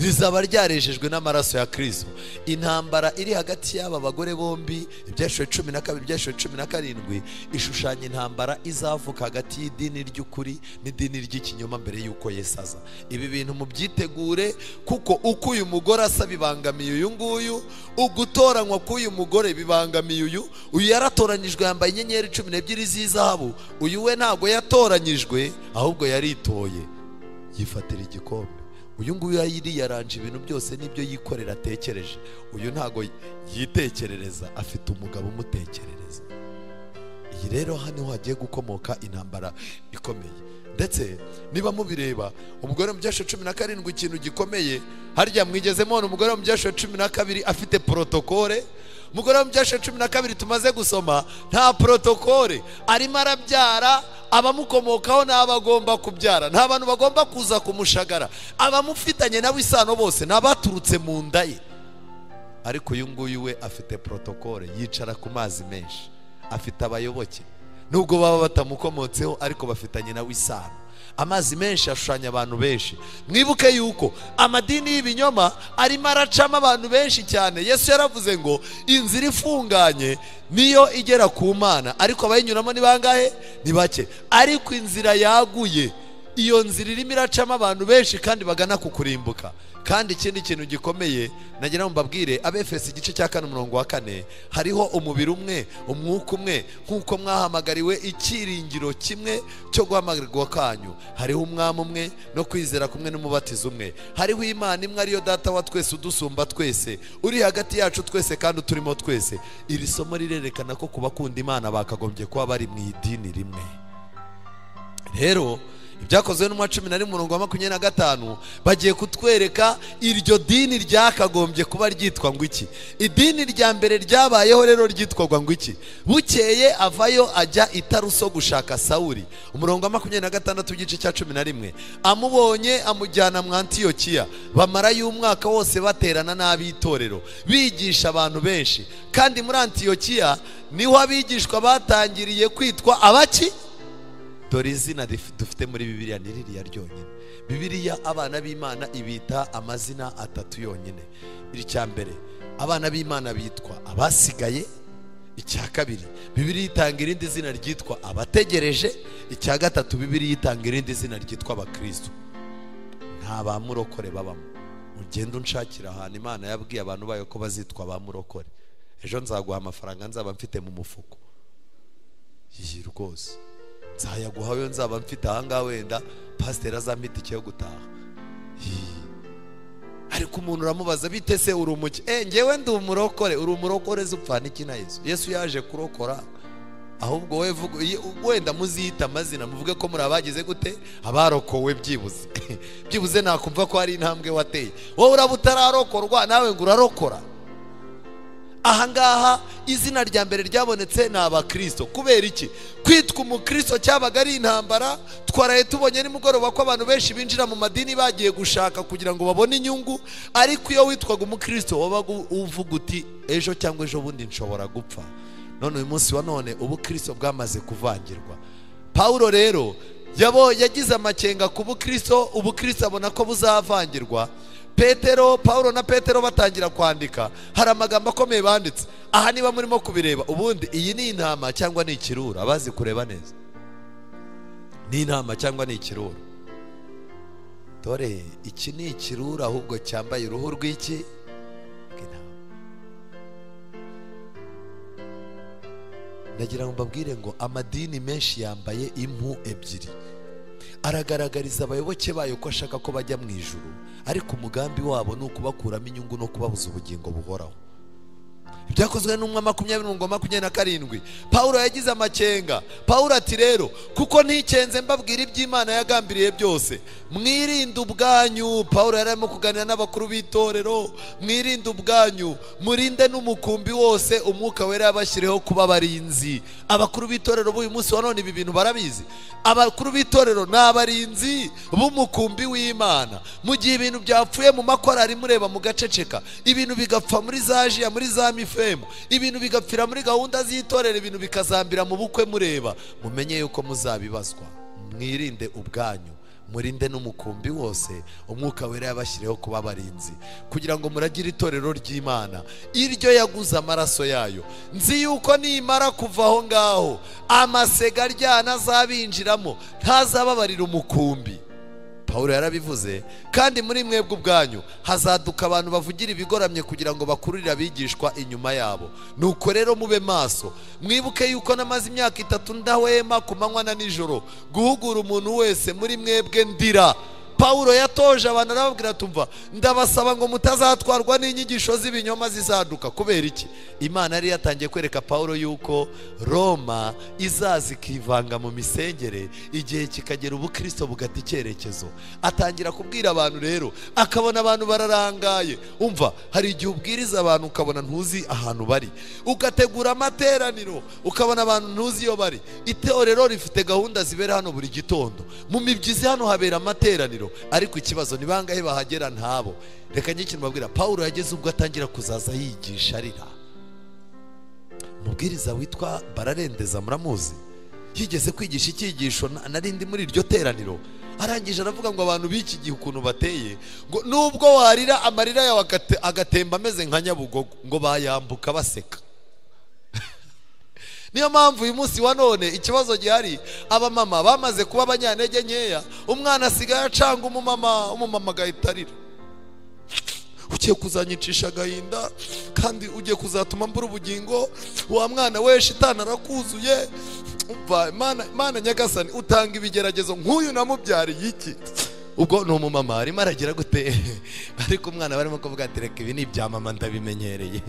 rizaba ryarejejwe n'amaraso ya Kristo. Intambara iri hagati y'aba bagore bombi, Ibyashiwe 12, Ibyashiwe 17, ishushanya intambara izavuka hagati y'idini ry'ukuri n'idini ry'ikinyoma mbere y'uko Yesu aza. Ibi bintu mubyitegure, kuko uko uyu mugore asa bibangamiye uyu nguyu, ugutoranywa k'uyu mugore bibangamiye uyu. Uyu yaratoranyijwe yambaye inyenyeri 12 z'izahabu, uyu we ntabwo yatoranyijwe, ahubwo yaritoye yifatira igikombe. Uyu nguyu yari yaranje ibintu byose n'ibyo yikorera atekereje, uyu ntago yitekerereza, afite umugabo umutekerereza. Iyi rero hano hagiye gukomoka intambara ikomeye. Ndetse niba mubireba umugore mu Byashiwe 17, ikintu gikomeye harya mwigeze mubona umugore mu Byashiwe 12 afite protokole? Umugore mu Byashiwe 12 tumaze gusoma nta protokole, arimo arabyara, abamukomokaho n'abagomba kubyara, nta bantu bagomba kuza kumushagara, abamufitanye nawe isano bose n'abaturutse mu nda ye. Ariko uyu nguyu we afite protokole, yicara ku mazi menshi, afite abayoboke nubwo baba batamukomotseho, ariko bafitanye nawe isano. Amazi menshi ashushanya abantu benshi. Mwibuke yuko amadini y'ibinyoma arimo aracamo abantu benshi cyane. Yesu yaravuze ngo inzira ifunganye niyo igera ku Mana, ariko abayinyuramo ni bangahe? Ni bake. Ariko inzira yaguye Iyo nzira irimo iracamo abantu benshi kandi bagana ku kurimbuka. Kandi ikindi kintu gikomeye nagira ngo mbabwire, Abefesi igice cya 4 umurongo wa 4, hariho umubiri umwe, umwuka umwe, nk'uko mwahamagariwe icyiringiro kimwe cyo guhamagarwa kwanyu. Hariho umwami umwe no kwizera kumwe n'umubatizo umwe. Hariho Imana imwe ariyo Data wa twese udusumba twese, uri hagati yacu twese kandi uturimo twese. Iri somo rirerekana ko kubakunda Imana bakagombye kuba bari mu idini rimwe. Rero ibyakozwe n'umwa 11 umurongo wa 25 bagiye kutwereka iryo dini ryakagombye kuba ryitwa ngo iki. Idini rya mbere ryabayeho rero ryitwaga ngo iki. Bukeye avayo ajya i Taruso gushaka Sawuli. Umurongo wa 26 igice cya 11, amubonye amujyana mu Antiyokiya, bamarayo umwaka wose baterana n'abitorero bigisha abantu benshi. Kandi muri Antiyokiya niho abigishwa batangiriye kwitwa abaki. Dore izina dufite muri Bibiliya ni ririya ryonyine. Bibiliya abana b'Imana ibita amazina atatu yonyine. Icya mbere, abana b'Imana bitwa abasigaye. Icya kabiri, Bibiliya itanga irindi zina ryitwa abategereje. Icya gatatu, Bibiliya itanga irindi zina ryitwa abakristo. Nta bamurokore babamo. Ugenda unshakira ahantu Imana yabwiye abantu bayo ko bazitwa abamurokore. Ejo nzaguha amafaranga nzaba mfite mu mufuko. Iyi rwose nzayaguha yo nzaba mfite ahangaha, wenda pasiteri azampita icyo gutaha. Ariko umuntu uramubaza bite se uri umuki? Ngewe ndi umurokore. Uri umurokore zupfana iki na Yesu? Yesu yaje kurokora. Ahubwo we vuga wenda muziyita amazina muvuge ko muri abagize gute, abarokowe byibuze. Byibuze nakumva ko hari intambwe wateye. Wowe uraba utararokorwa nawe ngo urarokora. Ahangaha izina rya mbere ryabonetse ni abakristo. Kubera iki? Kwitwa umukristo cyabaga ari intambara. Twaraye tubonye nimugoroba ko abantu benshi binjira mu madini bagiye gushaka kugira ngo babone inyungu, ariko iyo witwaga umukristo wabaga uvuga uti ejo cyangwa ejo bundi nshobora gupfa. None uyu munsi wa none ubukristo bwamaze kuvangirwa. Paulo rero yagize amakenga ku bukristo, ubukristo abona ko buzavangirwa. Petero, Paulo na Petero batangira kwandika, hari amagambo akomeye banditse. Aha niba murimo kubireba, ubundi iyi ni intama cyangwa ni ikirura? Abazi kureba neza, ni intama cyangwa ni ikirura? Dore iki ni ikirura ahubwo cyambaye uruhu rw'iki? Ndagira ngo mbabwire ngo amadini menshi yambaye impu ebyiri. Aragaragariza abayoboke bayo ko ashaka ko bajya mu ijuru, ariko umugambi wabo ni ukubakuramo inyungu no kubabuza ubugingo buhoraho. Ibyakozwe n'umwa 20:27, Paulo yagize amakenga. Paulo ati rero kuko ntikenze mbabwira iby'Imana yagambiriye byose, mwirinde ubwanyu. Paulo yarimo kuganira n'abakuru b'itorero, mwirinde ubwanyu, murinde n'umukumbi wose umwuka wera yabashyireho kuba abarinzi. Abakuru b'itorero b'uyu munsi wa none ibi bintu barabizi. Abakuru b'itorero ni abarinzi b'umukumbi w'Imana. Mu gihe ibintu byapfuye mu makorari mureba mugaceceka, ibintu bigapfa muri za jiya, muri za mifemu, ibintu bigapfira muri gahunda z'itorero, ibintu bikazambira mu bukwe mureba, mumenye yuko muzabibazwa. Mwirinde ubwanyu, murinde n'umukumbi wose umwuka wera yabashyireho kuba abarinzi, kugira ngo muragire itorero ry'Imana iryo yaguze amaraso yayo. Nzi yuko nimara kuva aho ngaho amasega aryana azabinjiramo, ntazababarira umukumbi. Paulo yarabivuze. Kandi muri mwebwe ubwanyu hazaduka abantu bavugira ibigoramye kugira ngo bakururire abigishwa inyuma yabo. Nuko rero mube maso, mwibuke yuko namaze imyaka 3 ndahwema ku manywa na nijoro guhugura umuntu wese muri mwebwe ndira. Paulo yatoje abantu arababwira tumva, ndabasaba ngo mutazatwarwa n'inyigisho z'ibinyoma zizaduka. Kubera iki? Imana yari yatangiye kwereka Paulo yuko Roma izaza ikivanga mu misengere, igihe kikagera ubukristo bugata icyerekezo. Atangira kubwira abantu rero, akabona abantu bararangaye. Umva, hari igihe ubwiriza abantu ukabona ntuzi ahantu bari, ugategura amateraniro ukabona abantu ntuzi iyo bari. Itorero rifite gahunda zibera hano buri gitondo, mu mibyizi hano habera amateraniro, ariko ikibazo ni bangahe bahagera? Ntabo. Reka njye ikintu mbabwira, Paulo yageze ubwo atangira kuzaza yigisha arira. Umubwiriza witwa Bararendeza muramuzi, yigeze kwigisha icyigisho narindi muri iryo teraniro, arangije aravuga ngo abantu b'iki gihe ukuntu bateye, ngo nubwo warira amarira yawe agatemba ameze nka Nyabugogo, ngo bayambuka baseka. Niyo mpamvu uyu munsi wa none ikibazo gihari, abamama bamaze kuba abanyantege nkeya. Umwana asigaye acanga umumama, umumama agahita arira. Ugiye kuzanyicisha agahinda kandi ugiye kuzatuma mbura ubugingo, wa mwana we shitani arakuzuye. Umva Imana Nyagasani utanga ibigeragezo nk'uyu namubyariye iki? Ubwo ni umumama arimo aragira gute? Ariko umwana barimo kuvuga ati reka ibi ni ibya mama ndabimenyereye.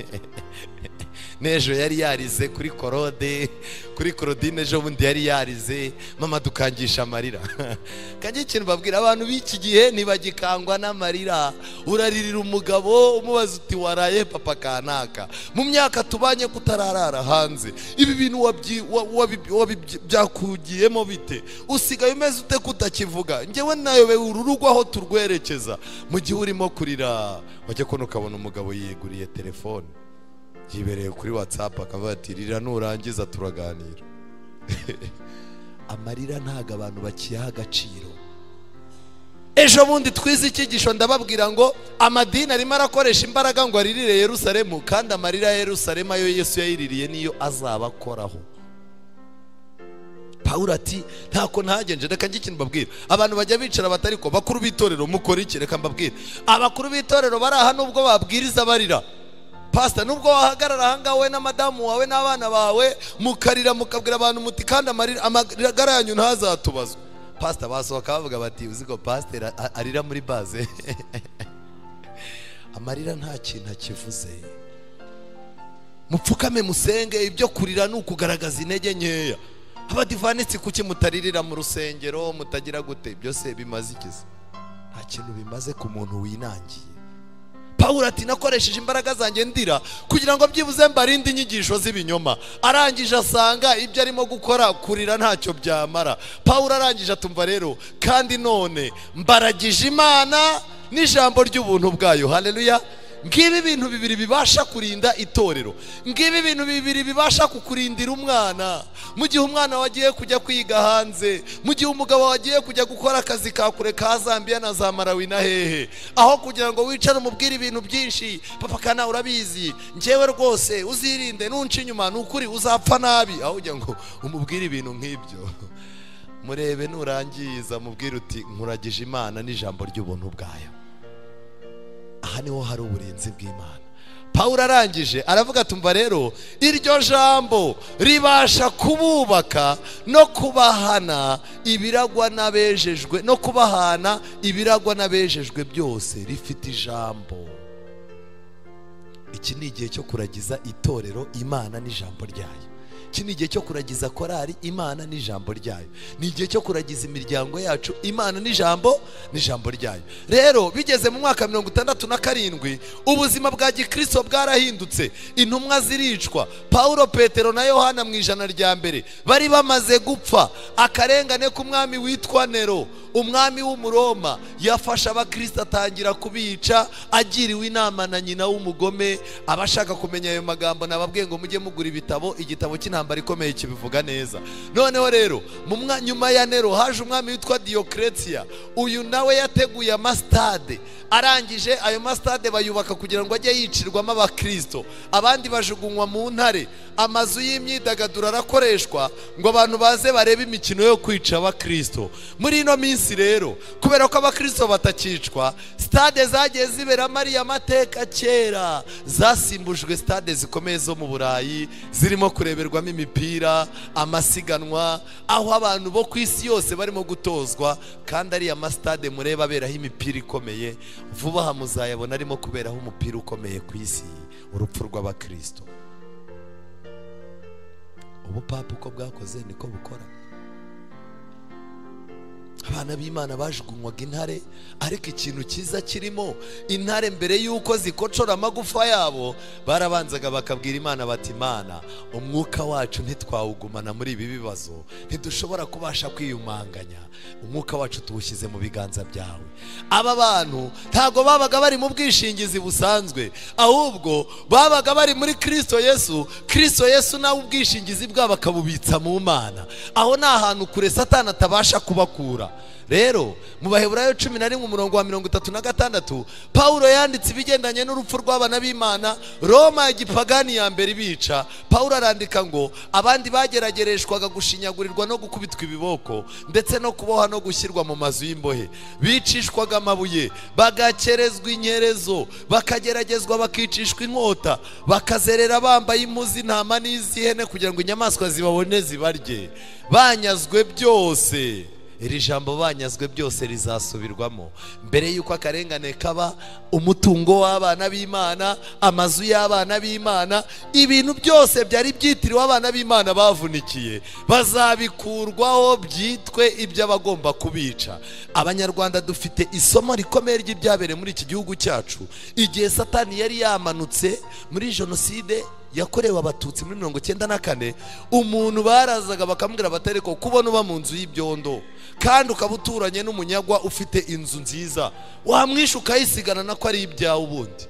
N'ejo yari yarize kuri Korode, kuri Korodine ejo bundi yari yarize, mama dukangisha amarira. Kandi ikintu babwira abantu b'iki gihe ntibagikangwa n'amarira. Uraririra umugabo umubaza uti waraye papa kanaka, mu myaka tubanye kutararara hanze, ibi bintu byakugiyemo bite? Usigaye umeze ute kutakivuga? Njyewe nayobewe uru rugo aho turwerekeza. Mu gihe urimo kurira wajya kubona ukabona umugabo yiyeguriye telefone, yibereye kuri WhatsApp, akavuga ati rira nurangiza turaganira. Amarira ntago abantu bakiyaha agaciro. Ejo bundi twize icyigisho ndababwira ngo amadini arimo arakoresha imbaraga ngo aririre Yerusalemu, kandi amarira ya Yerusalemu ayo Yesu yayiririye niyo azabakoraho. Pawulo ati ntako ntagenje. Reka njye ikintu mbabwira, abantu bajya bicara batariko bakuru b'itorero mukora iki? Reka mbabwire, abakuru b'itorero bari aha nubwo babwiriza barira. Pastor, nubwo wahagarara ahangaha we na madamu wawe n'abana bawe mukarira mukabwira abantu muti kandi amarira yanyu ntazatubazwe. Pastor basohoka bavuga bati uziko pastor arira muri base. Amarira nta kintu akivuze. Mupfukame musenge, ibyo kurira ni ukugaragaza intege nkeya. Abadivanitsi kuki mutaririra mu rusengero mutagira gute? Byose bimaze ikize? Nta kintu bimaze ku muntu winangiye. Pawulo ati nakoresheje imbaraga zanjye ndira kugira ngo byibuze mbarinde inyigisho z'ibinyoma. Arangije asanga ibyo arimo gukora kurira ntacyo byamara. Pawulo arangije atumva rero kandi none mbaragije Imana n'ijambo ry'ubuntu bwayo. Haleluya. Ngibi ibintu bibiri bibasha kurinda itorero, ngibi ibintu bibiri bibasha kukurindira umwana. Mu gihe umwana wagiye kujya kwiga hanze, mu gihe umugabo wagiye kujya gukora akazi ka kure ka Zambia na za Malawi na hehe, aho kugira ngo wicare umubwire ibintu byinshi, papa kana urabizi njyewe rwose uzirinde nunca inyuma nukuri uzapfa nabi, aho kugira ngo umubwire ibintu nk'ibyo, murebe nurangiza mubwire uti nkuragije Imana n'ijambo ry'ubuntu bwayo. Aha niho hari uburinzi bw'Imana. Pawulo arangije aravuga tumva rero iryo jambo ribasha kububaka no kubahana ibiragwa n'abejejwe, no kubahana ibiragwa n'abejejwe byose. Rifite ijambo. Iki ni igihe cyo kuragiza itorero Imana n'ijambo ryayo. Iki ni igihe cyo kuragiza korari Imana n'ijambo ryayo. Ni igihe cyo kuragiza imiryango yacu Imana n'ijambo ryayo. Rero bigeze mu mwaka 67 ubuzima bwa gikristo bwarahindutse, intumwa ziricwa. Paulo, Petero na Yohana mu ijana rya mbere bari bamaze gupfa. Akarengane k'umwami witwa Nero, umwami w'umuroma, yafashe abakristo atangira kubica agiriwe inama na nyina w'umugome. Abashaka kumenya ayo magambo nababwiye ngo mujye mugura ibitabo, igitabo cy'intambara ikomeye kibivuga neza. Noneho rero nyuma ya Nero haje umwami witwa Diocletia. Uyu nawe yateguye amastade, arangije ayo mastade bayubaka kugira ngo ajye yicirwamo abakristo, abandi bajugunywa mu ntare. Amazu y'imyidagaduro arakoreshwa ngo abantu baze barebe imikino yo kwica abakristo. Muri ino minsi rero kubera ko abakristo batakicwa, stade zagiye ziberamo ariya mateka kera zasimbujwe stade zikomeye zo mu Burayi zirimo kureberwamo imipira, amasiganwa, aho abantu bo ku isi yose barimo gutozwa. Kandi ariya mastade mureba aberaho imipira ikomeye, vuba aha muzayabona arimo kuberaho umupira ukomeye ku isi, urupfu rw'abakristo. Ubupapa uko bwakoze niko bukora. Abana b'Imana bajugunywaga intare, ariko ikintu cyiza kirimo, intare mbere yuko zikocora amagufa yabo barabanzaga bakabwira Imana bati Imana, umwuka wacu ntitwawugumana muri ibi bibazo, ntidushobora kubasha kwiyumanganya, umwuka wacu tuwushyize mu biganza byawe. Aba bantu ntago babaga bari mu bwishingizi busanzwe, ahubwo babaga bari muri Kristo Yesu. Kristo Yesu nawe ubwishingizi bwabo akabubitsa mu Mana. Aho ni ahantu kure Satani atabasha kubakura. Rero mu Baheburayo 11 umurongo wa 36, Pawulo yanditse ibigendanye n'urupfu rw'abana b'Imana, Roma ya gipagani ya mbere bica. Pawulo arandika ngo abandi bageragereshwaga gushinyagurirwa no gukubitwa ibiboko, ndetse no kuboha no gushyirwa mu mazu y'imbohe, bicishwaga amabuye, bagakerezwa inyerezo, bakageragezwa bakicishwa inkota, bakazerera bambaye impu z'intama n'iz'ihene kugira ngo inyamaswa zibabone zibarye, banyazwe byose. Iri jambo banyazwe byose rizasubirwamo mbere yuko akarengane kaba. Umutungo w'abana b'Imana, amazu y'abana b'Imana, ibintu byose byari byitiriwe abana b'Imana bavunikiye, bazabikurwaho byitwe iby'abagomba kubica. Abanyarwanda dufite isomo rikomeye ry'ibyabereye muri iki gihugu cyacu. Igihe Satani yari yamanutse muri jenoside yakorewe Abatutsi muri 94, umuntu barazaga bakamubwira batareko kubona uba mu nzu y'ibyondo kandi ukaba uturanye n'umunyagwa ufite inzu nziza, wamwisha ukayisigana nako ari ibyawe. Ubundi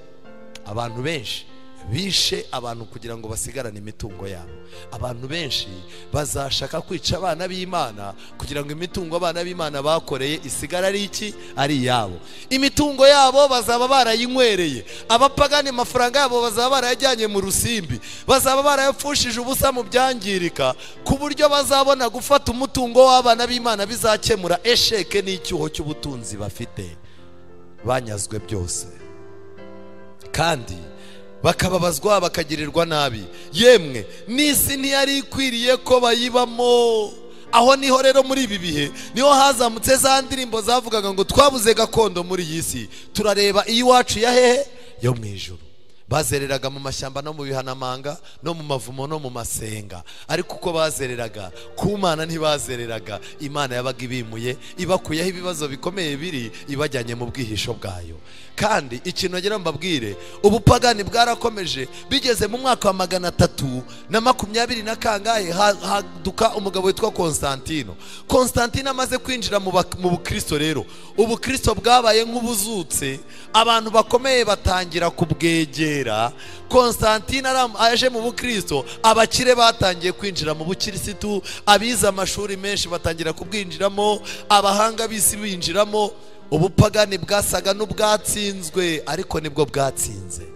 abantu benshi bishe abantu kugira ngo basigarane imitungo yabo. Abantu benshi bazashaka kwica abana b'Imana kugira ngo imitungo abana b'Imana bakoreye isigara ari iki? Ari iyabo. Imitungo yabo bazaba barayinywereye, abapagani amafaranga yabo bazaba barayajyanye mu rusimbi, bazaba barayapfushije ubusa mu byangirika, ku buryo bazabona gufata umutungo w'abana b'Imana bizakemura esheke n'icyuho cy'ubutunzi bafite. Banyazwe byose kandi bakababazwa, bakagirirwa nabi. Yemwe n'isi ntiyari ikwiriye ko bayibamo. Aho niho rero muri ibi bihe niho hazamutse za ndirimbo zavugaga ngo twabuze gakondo muri iyi si, turareba iwacu ya hehe? Yo mu ijuru. Bazereraga mu mashyamba no mu bihanamanga no mu mavumo no mu masenga, ariko uko bazereraga ku Mana ntibazereraga. Imana yabaga ibimuye, ibakuyeho ibibazo bikomeye biri, ibajyanye mu bwihisho bwayo. Kandi ikintu nagira mbabwire, ubupagani bwarakomeje. Bigeze mu mwaka wa 320 na kangahe, haduka umugabo witwa Konstantino. Konstantino amaze kwinjira mu bukristo rero, ubukristo bwabaye nk'ubuzutse, abantu bakomeye batangira kubwegera. Konstantino aje mu bukristo, abakire batangiye kwinjira mu bukirisitu, abize amashuri menshi batangira kubwinjiramo, abahanga b'isi binjiramo. Ubupagani bwasaga n'ubwatsinzwe, ariko nibwo bwatsinze.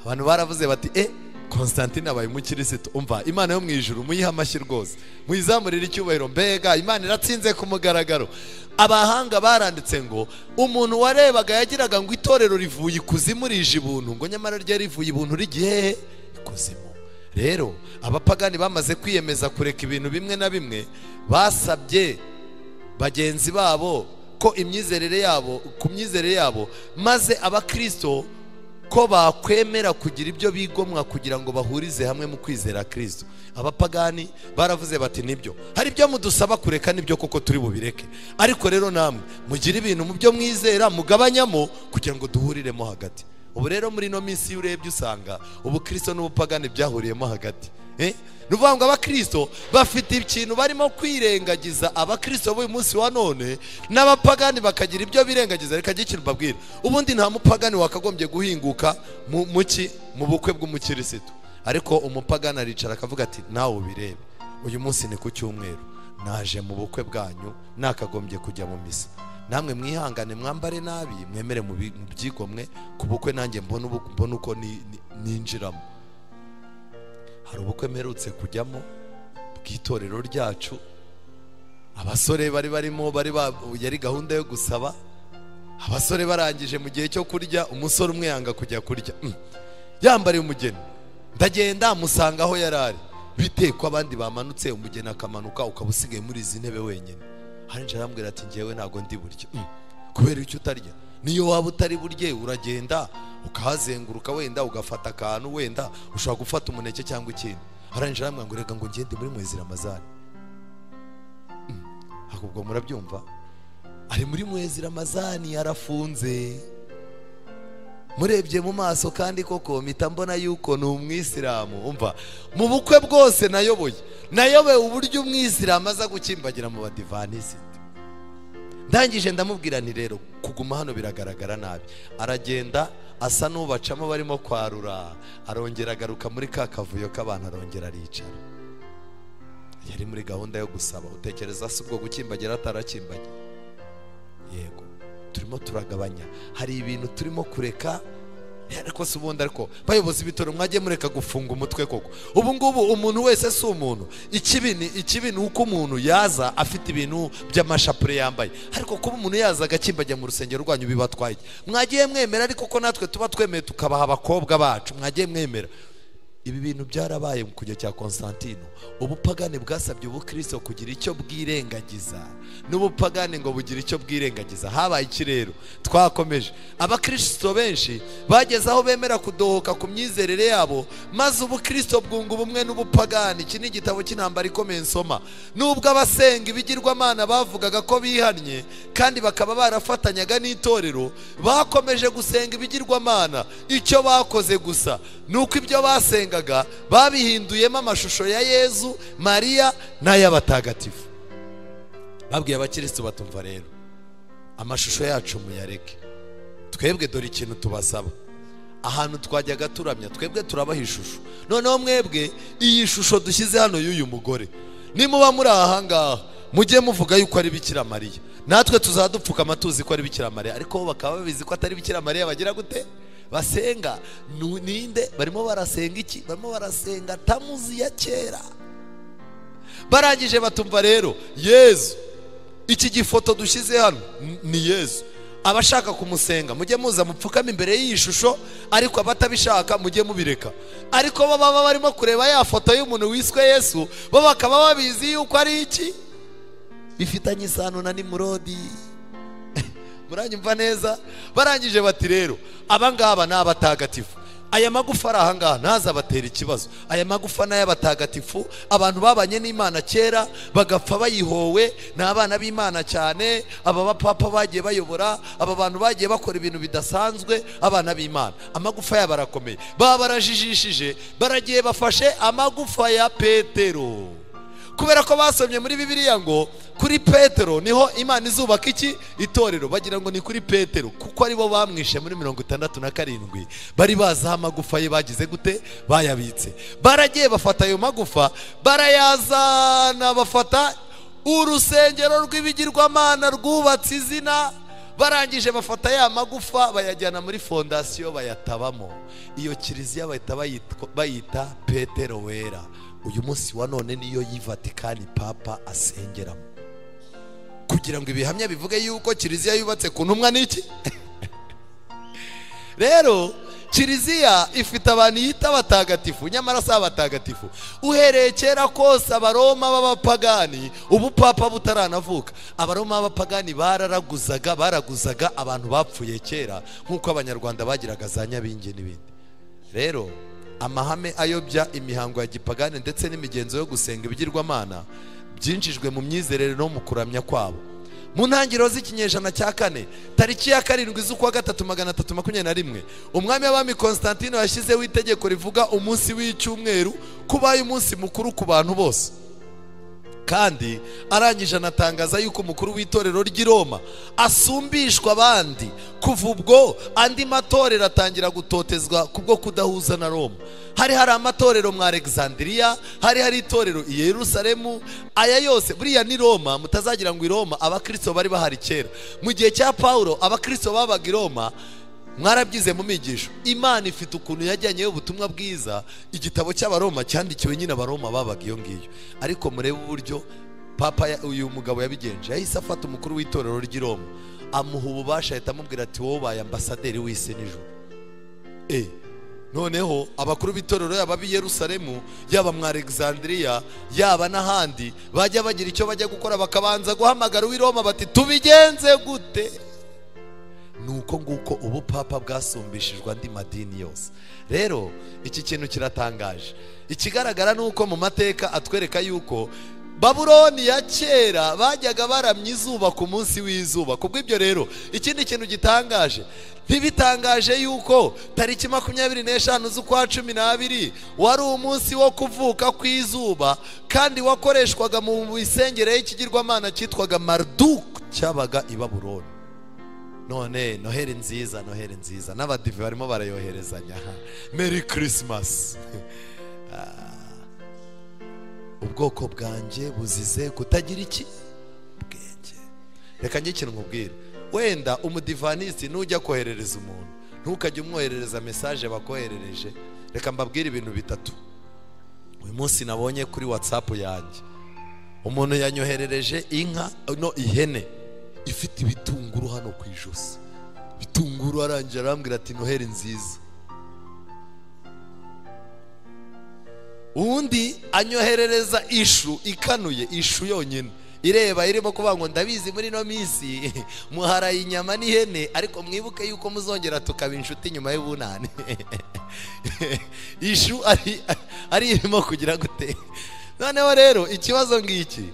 Abantu baravuze bati Konstantino abaye umukirisitu. Umva, Imana yo mu ijuru muyiha amashyi rwose, muyizamurire icyubahiro. Mbega Imana iratsinze ku mugaragaro. Abahanga baranditse ngo umuntu warebaga yagiraga ngo itorero rivuye ikuzimu rije ibuntu, ngo nyamara ryari rivuye ibuntu rigiye ikuzimu. Rero abapagani bamaze kwiyemeza kureka ibintu bimwe na bimwe, basabye bagenzi babo ko imyizerere yabo, ku myizerere yabo, maze abakristo ko bakwemera kugira ibyo bigomwa kugira ngo bahurize hamwe mu kwizera Kristo. Abapagani baravuze bati nibyo, hari ibyo mudusaba kureka, nibyo koko turi bubireke, ariko rero namwe mugire ibintu mu byo mwizera mugabanyamo kugira ngo duhuriremo hagati. Ubu rero muri no minsi urebye usanga ubukristo n'ubupagani byahuriyemo hagati. Ni ukuvuga ngo abakristo bafite ikintu barimo kwirengagiza, abakristo b'uyu munsi wa none, n'abapagani bakagira ibyo birengagiza. Reka njye ikintu mbabwira, ubundi nta mupagani wakagombye guhinguka mu bukwe bw'umukirisitu, ariko umupagani aricara akavuga ati nawe ubirebe, uyu munsi ni ku cyumweru, naje mu bukwe bwanyu, nakagombye kujya mu misa, namwe mwihangane mwambare nabi, mwemere mu byigomwe ku bukwe, nanjye mbone uko ninjiramo. Hari ubukwe mperutse kujyamo bw'itorero ryacu, abasore bari barimo, yari gahunda yo gusaba, abasore barangije mu gihe cyo kurya, umusore umwe yanga kujya kurya, yambariye umugeni. Ndagenda musanga aho yari ari, bitekwa abandi bamanutse, umugeni akamanuka, ukaba usigaye muri izi ntebe wenyine. Harinjira arambwira ati njyewe ntago ndi burya. Kubera icyo utarya, niyo waba utari burye uragenda ukahazenguruka, wenda ugafata akantu, wenda ushobora gufata umuneke cyangwa ikindi. Harinjira arambwira ngo reka ngo ngende muri mwezi Ramazani. Ahubwo murabyumva, ari muri mwezi Ramazani yarafunze. Murebye mu maso kandi koko mpita mbona yuko ni umwisilamu. Umva, mu bukwe bwose nayoboye uburyo umwisilamu aza gukimbagira mu badivanisite. Ndangije ndamubwira nti rero kuguma hano biragaragara nabi. Aragenda asa n'ubacamo barimo kwarura, arongera agaruka muri ka kavuyo k'abantu, arongera aricara. Yari muri gahunda yo gusaba. Utekereza se ubwo gukimbagira atarakimbagira? Yego, turimo turagabanya, hari ibintu turimo kureka. Ariko si ubundi, ariko bayobozi b'itorero mwagiye mureka gufunga umutwe koko. Ubu ngubu umuntu wese si umuntu. Ikibi ni uko umuntu yaza afite ibintu by'amashapure yambaye, ariko kuba umuntu yaza agakimbajya mu rusengero rwanyu bibatwaye. Mwagiye mwemera, ariko ko natwe tuba twemeye tukabaha abakobwa bacu, mwagiye mwemera. Ibi bintu byarabaye mu kujya cya Constantino. Ubupagani bwasabye ubukristo kugira icyo bwirengagiza, n'ubupagani ngo bugira icyo bwirengagiza. Habaye iki rero? Twakomeje. Abakristo benshi bageze aho bemera kudohoka ku myizerere yabo, maze ubukristo bwunga ubumwe n'ubupagani. Iki ni igitabo cy'intambara ikomeye nsoma. Nubwo abasenga ibigirwamana bavugaga ko bihannye kandi bakaba barafatanyaga n'itorero, bakomeje gusenga ibigirwamana. Icyo bakoze gusa nuko ibyo basengaga babihinduyemo amashusho ya Yezu, Mariya n'ay'abatagatifu. Babwiye abakristo batumva rero, amashusho yacu muyareke, twebwe dore ikintu tubasaba. Ahantu twajyaga turamya twebwe turabaha ishusho, noneho mwebwe iyi shusho dushyize hano y'uyu mugore, nimuba muri aha ngaha mujye muvuga yuko ari Bikira Mariya, natwe tuzadupfukama tuzi ko ari Bikira Mariya. Ariko bo bakaba babizi ko atari Bikira Mariya. Bagira gute? Basenga ninde? Barimo barasenga iki? Barimo barasenga tamuzi ya kera. Barangije batumva rero Yezu, iki gifoto dushyize hano ni Yezu. Abashaka kumusenga mujye muza mupfukama imbere y'iyi shusho, ariko abatabishaka mujye mubireka. Ariko bo baba barimo kureba ya foto y'umuntu wiswe Yesu, bo bakaba babizi yuko ari iki bifitanye isano na Nimurodi. Muranyumva neza? Barangije bati rero abangaba ni abatagatifu, aya magufa ari aha ngaha ntazabatera ikibazo. Aya magufa ni ay'abatagatifu, abantu babanye n'Imana kera bagapfa bayihowe, ni abana b'Imana cyane. Aba bapapa bagiye bayobora, aba bantu bagiye bakora ibintu bidasanzwe, abana b'Imana. Amagufa yabo arakomeye. Baba barajijishije, baragiye bafashe amagufa ya Petero, kubera ko basomye muri Bibiliya ngo kuri Petero niho Imana izubaka iki itorero. Bagira ngo ni kuri Petero, kuko aribo bamwishe muri 67. Bari bazaha amagufa ye, bagize gute? Bayabitse. Baragiye bafata ayo magufa barayazana, bafata urusengero rw'ibigirwamana rwubatse izina. Barangije bafata ya magufa bayajyana muri fondasiyo bayatabamo. Iyo kiliziya bahita bayita Petero Wera. Uyu munsi wa none niyo y'Ivatikani Papa asengeramo, kugira ngo ibihamya bivuge yuko kiliziya yubatse ku ntumwa n'iki. Rero kiliziya ifite abantu yita abatagatifu, nyamara si abatagatifu. Uhereye kera kose abaroma b'abapagani, ubupapa butaranavuka, abaroma b'abapagani bararaguzaga, baraguzaga abantu bapfuye kera, nk'uko abanyarwanda bagiraga za nyabingi n'ibindi. Rero amahame ayobya imihango ya gipagani ndetse n'imigenzo yo gusenga ibigirwamana byinjijwe mu myizerere no mu kuramya kwabo. Mu ntangiriro z'ikinyejana cya 4, tariki ya 7 z'ukwa 3 321, umwami w'abami Constantino yashyizeho itegeko rivuga umunsi w'icyumweru kubaye umunsi mukuru ku bantu bose. Kandi arangije anatangaza yuko umukuru w'itorero ry'i Roma asumbishwa abandi. Kuva ubwo andi matorero atangira gutotezwa kubwo kudahuza na Roma. Hari amatorero mu Alexandria, hari itorero i Yerusalemu. Aya yose buriya ni Roma, mutazagira ngo i Roma abakristo bari bahari kera. Mu gihe cya Paulo abakristo babaga i Roma. Mwarabyize mu migisho, Imana ifite ukuntu yajyanyeyo ubutumwa bwiza. Igitabo cy'abaroma cyandikiwe nyine abaroma babaga iyo ngiyo. Ariko murebe uburyo papa uyu mugabo yabigenje. Yahise afata umukuru w'itorero ry'i Roma, amuha ububasha, ahita amubwira ati wowe ubaye ambasaderi w'isi n'ijuru. Noneho abakuru b'itorero yaba ab'i Yerusalemu, yaba mu Alexandria, yaba n'ahandi, bajya bagira icyo bajya gukora bakabanza guhamagara uw'i Roma bati tubigenze gute? Nuko nguko ubupapa bwasumbishijwe andi madini yose. Rero iki kintu kiratangaje. Ikigaragara nuko mu mateka atwereka yuko Babuloni ya kera bajyaga baramya izuba ku munsi w'izuba. Kubw'ibyo rero ikindi kintu gitangaje, ntibitangaje yuko tariki 25 z'ukwa 12 wari umunsi wo kuvuka kw'izuba, kandi wakoreshwaga mu misengere y'ikigirwamana cyitwaga Marduk cyabaga i Babuloni. None Noheli nziza, Noheli nziza, n'abadive barimo barayoherezanya Merry Christmas. Ubwoko bwanjye buzize kutagira iki bwenge. Reka njye ikintu nkubwire, Wenda umudivanisi nujya koherereza umuntu, ntukajye umwoherereza message bakoherereje. Reka mbabwire ibintu bitatu uyu munsi nabonye kuri WhatsApp yanjye. Umuntu yanyoherereje inka, no ihene ifite ibitunguru hano ku ijosi, bitunguru, arangira arambwira ati noheri nziza. Undi anyoherereza ishu ikanuye, ishu yonyine ireba, irimo kuvuga ngo ndabizi muri no minsi muharaye inyama n'ihene, ariko mwibuke yuko muzongera tukaba inshuti nyuma y'ubunane. Ishu ari irimo kugira gute? Noneho rero ikibazo ngiki,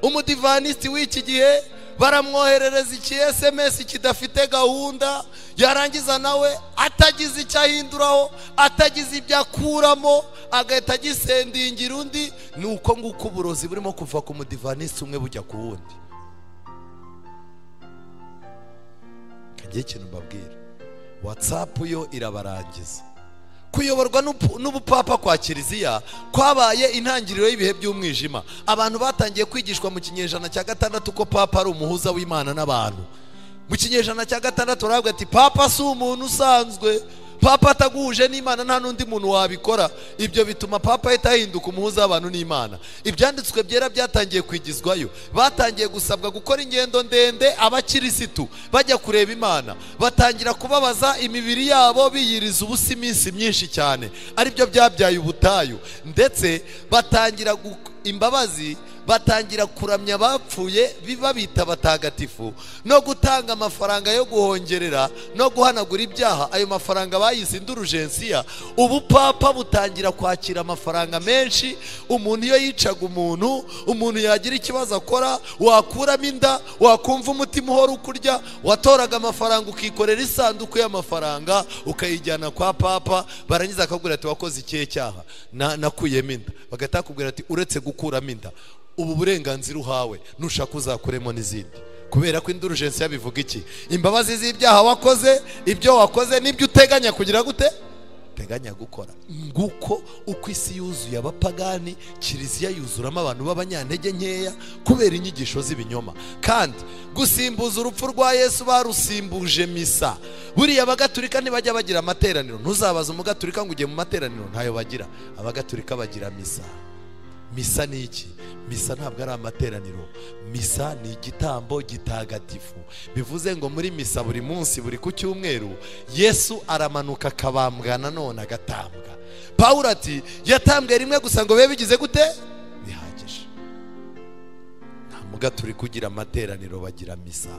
umudivanisi w'iki gihe baramwoherereza iki SMS kidafite gahunda, yarangiza nawe atagize icyo ahinduraho, atagize ibyo akuramo, agahita agisendingira undi. Ni uko nguko uburozi burimo kuva ku mudivanisi umwe bujya ku wundi. Kagiye ikintu mbabwira, WhatsApp yo irabarangiza. Kuyoborwa n'ubupapa kwa kiliziya kwabaye intangiriro y'ibihe by'umwijima. Abantu batangiye kwigishwa mu kinyejana cya 6 ko papa ari umuhuza w'Imana n'abantu. Mu kinyejana cya 6 baravuga ati papa si umuntu usanzwe, papa ataguhuje n'Imana nta n'undi muntu wabikora. Ibyo bituma papa ahita ahinduka umuhuza w'abantu n'Imana. Ibyanditswe byera byatangiye kwigizwayo, batangiye gusabwa gukora ingendo ndende abakirisitu bajya kureba Imana, batangira kubabaza imibiri yabo biyiriza ubusa iminsi myinshi cyane, aribyo byabyaye ubutayu. Ndetse batangira imbabazi, batangira kuramya abapfuye babita batagatifu, no gutanga amafaranga yo guhongerera no guhanagura ibyaha. Ayo mafaranga bayise indurugensiya. Ubupapa butangira kwakira amafaranga menshi. Umuntu iyo yicaga umuntu, umuntu yagira ikibazo akora, wakuramo inda, wakumva umutima uhora ukurya, watoraga amafaranga ukikorera isanduku y'amafaranga ukayijyana kwa papa, barangiza akakubwira ati wakoze ikihe cyaha? Nakuyemo inda. Bagahita bakubwira ati uretse gukuramo inda, ubu burenganzira uhawe nushaka uzakuremo n'izindi. Kubera ko indurugensi yabivuga iki? Imbabazi z'ibyaha wakoze, ibyo wakoze n'ibyo uteganya kugira gute? Uteganya gukora. Nguko uko isi yuzuye abapagani, kiliziya yuzuramo abantu b'abanyantege nkeya kubera inyigisho z'ibinyoma. Kandi gusimbuza urupfu rwa Yesu barusimbuje misa. Buriya abagatulika ntibajya bagira amateraniro. Ntuzabaza umugatulika ngo ugiye mu materaniro, ntayo bagira. Abagatulika bagira misa. Misa ni iki? Misa ntabwo ari amateraniro. Misa ni igitambo gitagatifu. Bivuze ngo muri misa buri munsi, buri ku cyumweru, Yesu aramanuka akabambwa nanone agatambwa. Pawulo ati yatambwe rimwe gusa ngo bibe bigize gute? Bihagije. Nta mugaturika ugira amateraniro, bagira misa.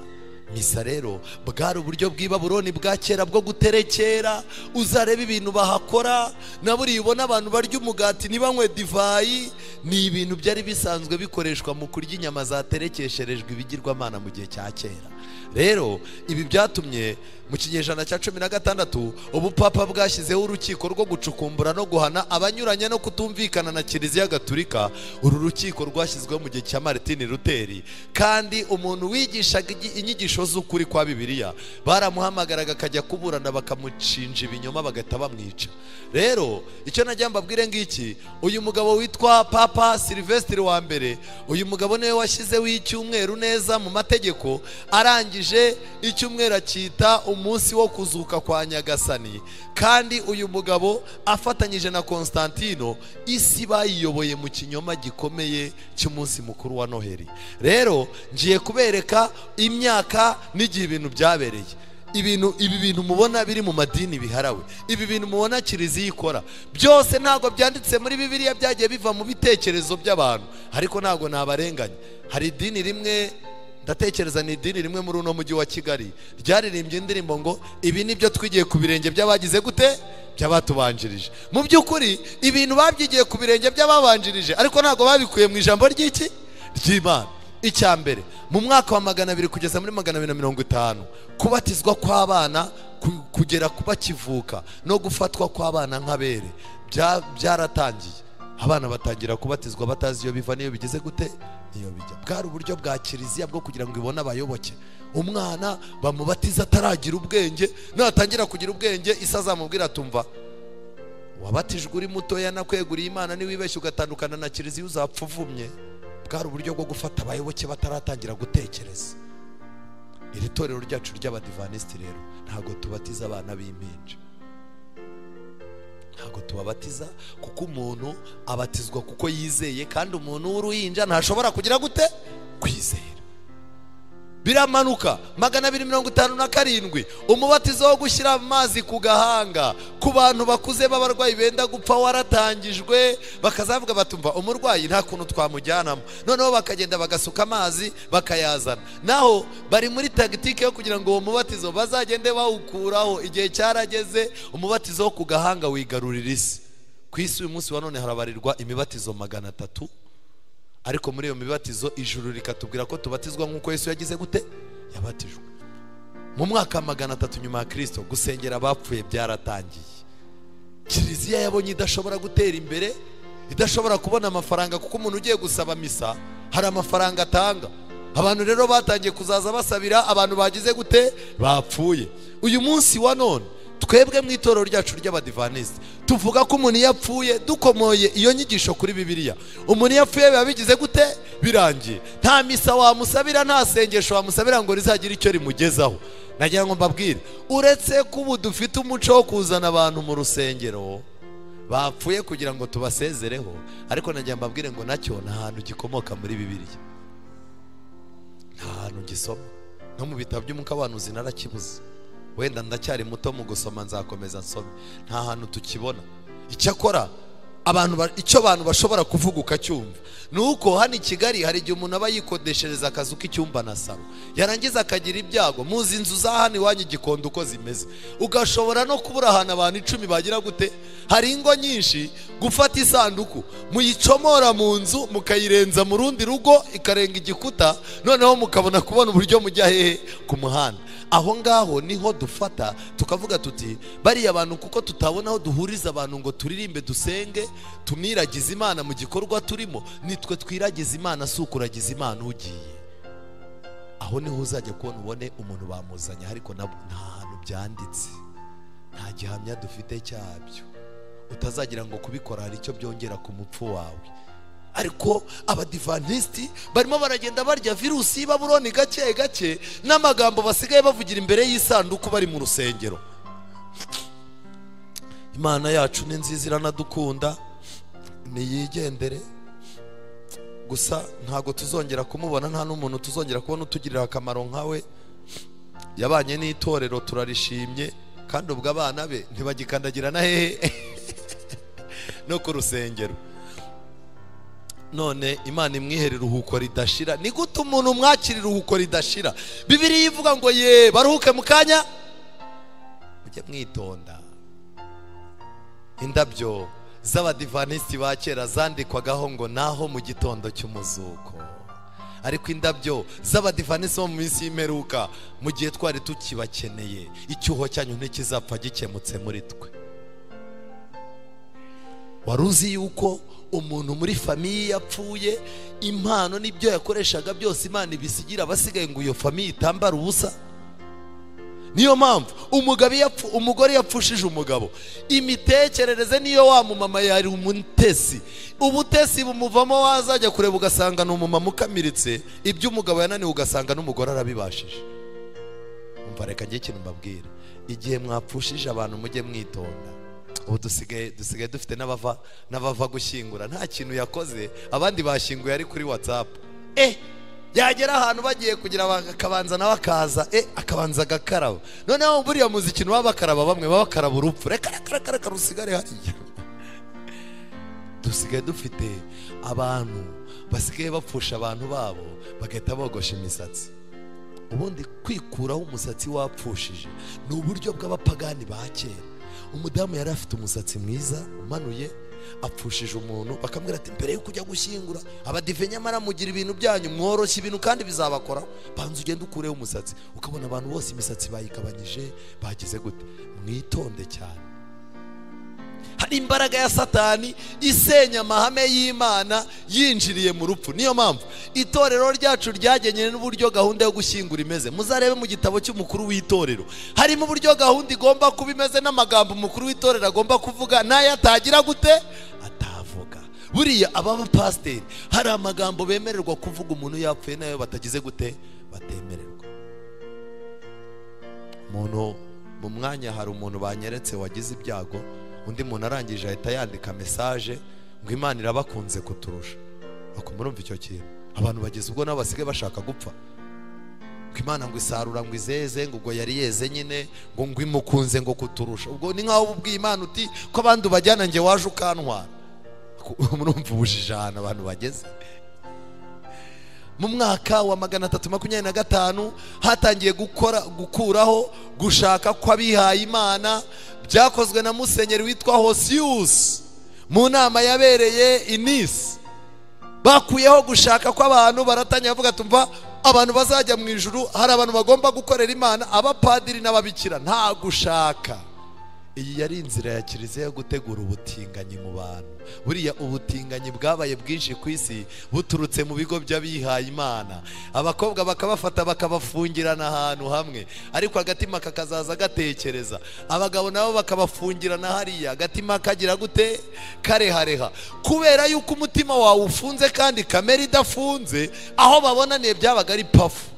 Misa rero bwari uburyo bw'Ibabuloni bwa kera bwo guterekera. Uzareba ibintu bahakora, na buriya ubona abantu barya umugati ntibanywe divayi, ni ibintu byari bisanzwe bikoreshwa mu kurya inyama zaterekesherejwe ibigirwamana mu gihe cya kera. Rero ibi byatumye mu kinyejana cya 16 ubupapa bwashyizeho urukiko rwo gucukumbura no guhana abanyuranye no kutumvikana na Kiliziya Gatulika. Uru rukiko rwashyizweho mu gihe cya Martin Luther, kandi umuntu wigishaga inyigisho z'ukuri kwa Bibiliya baramuhamagaraga akajya kuburana bakamucinja ibinyoma bagahita bamwica. Rero icyo najya mbabwire ngiki, uyu mugabo witwa Papa Silvestre wa mbere, uyu mugabo niwe washyizeho icyumweru neza mu mategeko, arangije icyumweru akita umunsi wo kuzuka kwa Nyagasani. Kandi uyu mugabo afatanyije na Constantino, isi bayiyoboye mu kinyoma gikomeye cy'umunsi mukuru wa Noheli. Rero ngiye kubereka imyaka n'igihe ibintu byabereye. Ibi bintu mubona biri mu madini biharawe, ibi bintu mubona kiliziya ikora byose ntabwo byanditse muri Bibiliya, byagiye biva mu bitekerezo by'abantu. Ariko ntabwo nabarenganya. Hari idini rimwe ndatekereza, ni idini rimwe muri uno mujyi wa Kigali ryaririmbye indirimbo ngo ibi nibyo twigiye ku birenge by'abagize gute? By'abatubanjirije. Mu by'ukuri ibintu babyigiye ku birenge by'ababanjirije, ariko ntabwo babikuye mu ijambo ry'iki? Ry'Imana. Icya mbere, mu mwaka wa 200 kugeza muri 250, kubatizwa kw'abana kugera kubakivuka no gufatwa kw'abana nk'abere byaratangiye. Abana batangira kubatizwa batazi iyo biva niyo bigeze gute, niyo bijya. Bwari uburyo bwa kiliziya bwo kugira ngo ibone abayoboke. Umwana bamubatiza ataragira ubwenge, natangira kugira ubwenge isa azamubwira atumva wabatijwe uri mutoya nakweguriye Imana, niwibeshye ugatandukana na kiliziya uzapfa uvumye. Bwari uburyo bwo gufata abayoboke bataratangira gutekereza. Iri torero ryacu ry'abadivanisiti rero ntabwo tubatiza abana b'impinja, ntabwo tubabatiza, kuko umuntu abatizwa kuko yizeye, kandi umuntu w'uruhinja ntashobora kugira gute kwizera. Biramanuka 257, umubatizo wo gushyira amazi ku gahanga ku bantu bakuze b'abarwayi benda gupfa waratangijwe. Bakazavuga batumva umurwayi nta kuntu twamujyanamo, noneho bakagenda bagasuka amazi bakayazana. Naho bari muri tagitike yo kugira ngo uwo mubatizo bazagende bawukuraho. Igihe cyarageze umubatizo wo ku gahanga wigarurira isi. Ku isi uyu munsi wa none harabarirwa imibatizo 300, ariko muri iyo mibatizo ijuru rikatubwira ko tubatizwa nk'uko Yesu yagize gute yabatijwe. Mu mwaka 300 nyuma ya Kristo gusengera abapfuye byaratangiye. Kiliziya yabonye idashobora gutera imbere, idashobora kubona amafaranga, kuko umuntu ugiye gusaba misa hari amafaranga atanga. Abantu rero batangiye kuzaza basabira abantu bagize gute bapfuye. Uyu munsi wa none twebwe mu itorero ryacu ry'abadivanisiti tuvuga ko umuntu yapfuye, dukomoye iyo nyigisho kuri Bibiliya, umuntu yapfuye biba bigize gute birangiye. Nta misa wamusabira, nta sengesho wamusabira ngo rizagire icyo rimugezaho. Nagira ngo mbabwire, uretse ko ubu dufite umuco wo kuzana abantu mu rusengero bapfuye kugira ngo tubasezereho, ariko nagira mbabwire ngo nacyo nta hantu gikomoka muri Bibiliya, nta hantu gisoma no mu bitabo by'umwuka w'abahanuzi narakibuze. Wenda ndacyari muto mu gusoma, nzakomeza nsome. Nta hantu tukibona. Icyakora abantu icyo abantu bashobora kuvuga ukacyumva nuko hano i Kigali hari igihe umuntu aba yikodeshereza akazu k'icyumba na salo, yarangiza akagira ibyago. Muzi inzu za hano iwanyu Gikondo uko zimeze, ugashobora no kubura ahantu abantu 10 bagira gute. Hari ingo nyinshi gufata isanduku muyicomora mu nzu mukayirenza mu rundi rugo ikarenga igikuta, noneho mukabona kubona uburyo mujya hehe ku muhanda. Aho ngaho niho dufata tukavuga tuti bariya abantu, kuko tutabona aho duhuriza abantu ngo turirimbe dusenge tuniragize Imana mu gikorwa turimo, nitwe twiragiza Imana, si ukuragiza Imana ugiye. Aho niho uzajya kubona ubone umuntu bamuzanye, ariko nta hantu byanditse, nta gihamya dufite cyabyo. Utazagira ngo kubikora hari icyo byongera ku mupfu wawe. Ariko abadivantisti barimo baragenda barya virusi y'Ibabuloni gake gake, n'amagambo basigaye bavugira imbere y'isanduku bari mu rusengero. Imana yacu ni nziza, iranadukunda, niyigendere. Gusa ntago tuzongera kumubona, nta n'umuntu tuzongera kubona utugirira akamaro nkawe. Yabanye n'itorero turarishimye, kandi ubwo abana be ntibagikandagira na hehe no ku rusengero. None Imana imwihere iruhuko ridashira. Ni gute umuntu mwakira iruhuko ridashira? Bibiliya ivuga ngo ye baruhuke mu kanya. Mujye mwitonda. Indabyo z'abadivantisti ba kera zandikwagaho ngo naho mu gitondo cy'umuzuko, ariko indabyo z'abadivantisti bo mu minsi y'imperuka, mu gihe twari tukibakeneye, icyuho cyanyu ntikizapfa gikemutse muri twe. Wari uzi yuko umuntu muri famiye yapfuye, impano n'ibyo yakoreshaga byose Imana ibisigira abasigaye ngo iyo famiye itambara ubusa? Niyo mpamvu umugore yapfushije umugabo, imitekerereze niyo wa mumama yari umutesi, ubutesi bumuvamo, wazajya kureba ugasanga ni umumama ukamiritse, ibyo umugabo yananiwe ugasanga n'umugore arabibashije. Umva, reka njye ikintu mbabwira, igihe mwapfushije abantu mujye mwitonda. Ubu dusigaye dufite n'abava gushyingura nta kintu yakoze, abandi bashyinguye ari kuri WhatsApp. Yagera ahantu bagiye kugira akabanza nawe akaza, akabanza agakaraba. Noneho buriya muzi ikintu baba bakaraba, bamwe baba bakaraba urupfu, reka reka reka rusigare hariya. Dusigaye dufite abantu basigaye bapfusha abantu babo bagahita bogosha imisatsi. Ubundi kwikuraho umusatsi wapfushije ni uburyo bw'abapagani ba kera. Umudamu yari afite umusatsi mwiza umanuye, apfushije umuntu, bakamubwira ati mbere yuko ujya gushyingura abadive nyamara mugira ibintu byanyu mworoshye ibintu kandi bizabakoraho, banza ugende ukureho umusatsi. Ukabona abantu bose imisatsi bayigabanyije, bagize gute. Mwitonde cyane. Hari imbaraga ya Satani isenya amahame y'Imana yinjiriye mu rupfu. Niyo mpamvu itorero ryacu ryagenye n'uburyo gahunda yo gushyingura imeze. Muzarebe mu gitabo cy'umukuru w'itorero, harimo uburyo gahunda igomba kuba imeze n'amagambo umukuru w'itorero agomba kuvuga n'ayo atagira gute atavuga. Buriya aba pasiteri hari amagambo bemererwa kuvuga umuntu yapfuye n'ayo batagize gute batemererwa. Umuntu mu mwanya hari umuntu banyeretse wagize ibyago, undi muntu arangije ahita yandika message ngo Imana irabakunze kuturusha. Ako murumva icyo kintu, abantu bageze ubwo nabo basigaye bashaka gupfa. Ngo Imana ngo isarura ngo izeze, ngo ubwo yari yeze nyine, ngo ngo imukunze ngo kuturusha. Ubwo ni nkaho ubwiye Imana uti ko abandi ubajyana nge waje ukantwara. Murumva ubujijana abantu bageze. Mu mwaka wa 325 hatangiye gukuraho gushaka kw'abihaye Imana, byakozwe na musenyeri witwa Hosius mu nama yabereye i Nice. Bakuyeho gushaka kw'abantu, baratanya bavuga tumva abantu bazajya mu ijuru hari abantu bagomba gukorera Imana, abapadiri n'ababikira nta gushaka. Iyi yari inzira ya kiliziya yo gutegura ubutinganyi mu bantu. Buriya ubutinganyi bwabaye bwinshi ku isi buturutse mu bigo by'abihaye Imana. Abakobwa bakabafata bakabafungirana ahantu hamwe, ariko agatima kakazaza gatekereza. Abagabo nabo bakabafungirana hariya, agatima kagira gute? Karehareha. Kubera yuko umutima wawe ufunze kandi kamera idafunze, aho babonaniye byabaga ari pafu.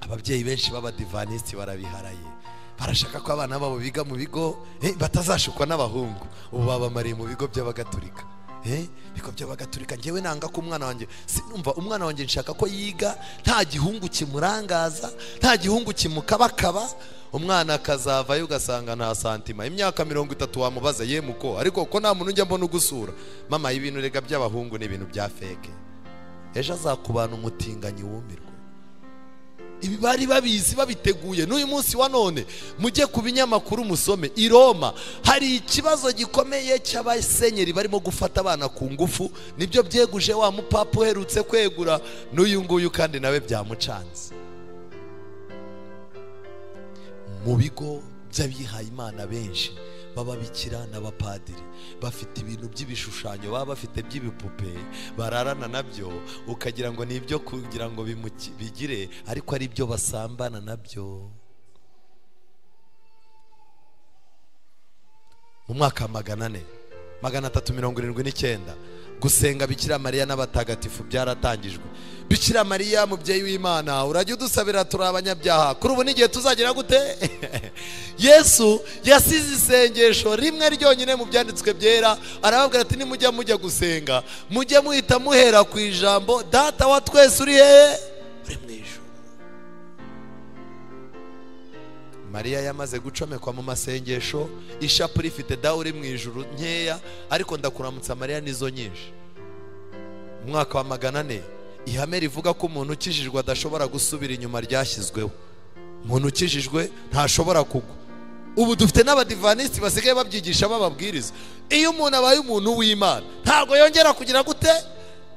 Ababyeyi benshi b'abadivanisiti barabiharaye, barashaka ko abana babo biga mu bigo batazashukwa n'abahungu. Ubu babamariye mu bigo by'abagatulika. Bigo by'abagatulika, ngewe nanga ko umwana wanjye, sinumva umwana wanjye nshaka ko yiga nta gihungu kimurangaza, nta gihungu kimukabakaba. Umwana akazavayo ugasanga nta santima. Imyaka 30 wamubaza ye muko, ariko ko nta muntu njya mbona ugusura. Mama, ibintu rega by'abahungu ni ibintu bya feke. Ejo azakubana umutinganyi wumirwe. Ibi bari babizi babiteguye. N'uyu munsi wa none mujye ku binyamakuru musome, i Roma hari ikibazo gikomeye cy'abasenyeri barimo gufata abana ku ngufu. Nibyo byeguje wa mupapa uherutse kwegura, n'uyu nguyu kandi nawe byamucanze. Mu bigo by'abihaye Imana benshi b'ababikira n'abapadiri bafite ibintu by'ibishushanyo, baba bafite by'ibipupe bararana nabyo, ukagira ngo ni ibyo kugira ngo bigire, ariko ari byo basambana nabyo. Mu mwaka 400, 379 gusenga Bikira Mariya n'abatagatifu byaratangijwe. Bikira Mariya mubyeyi w'Imana, urajya udusabira turi abanyabyaha, kuri ubu n'igihe tuzagira gute? Yesu yasize isengesho rimwe ryonyine mu byanditswe byera, arababwira ati nimujya mujya gusenga mujye muhita muhera ku ijambo Data wa twese uri hehe? Uri mu ijuru. Mariya yamaze gucomekwa mu masengesho, ishapure ifite dawe uri mu ijuru nkeya, ariko ndakuramutsa Mariya nizo nyinshi. Mu mwaka wa 400 ihame rivuga ko umuntu ukijijwe adashobora gusubira inyuma ryashyizweho. Umuntu ukijijwe ntashobora kugwa. Ubu dufite n'abadivanisiti basigaye babyigisha bababwiriza. Iyo umuntu abaye umuntu w'Imana ntabwo yongera kugira gute?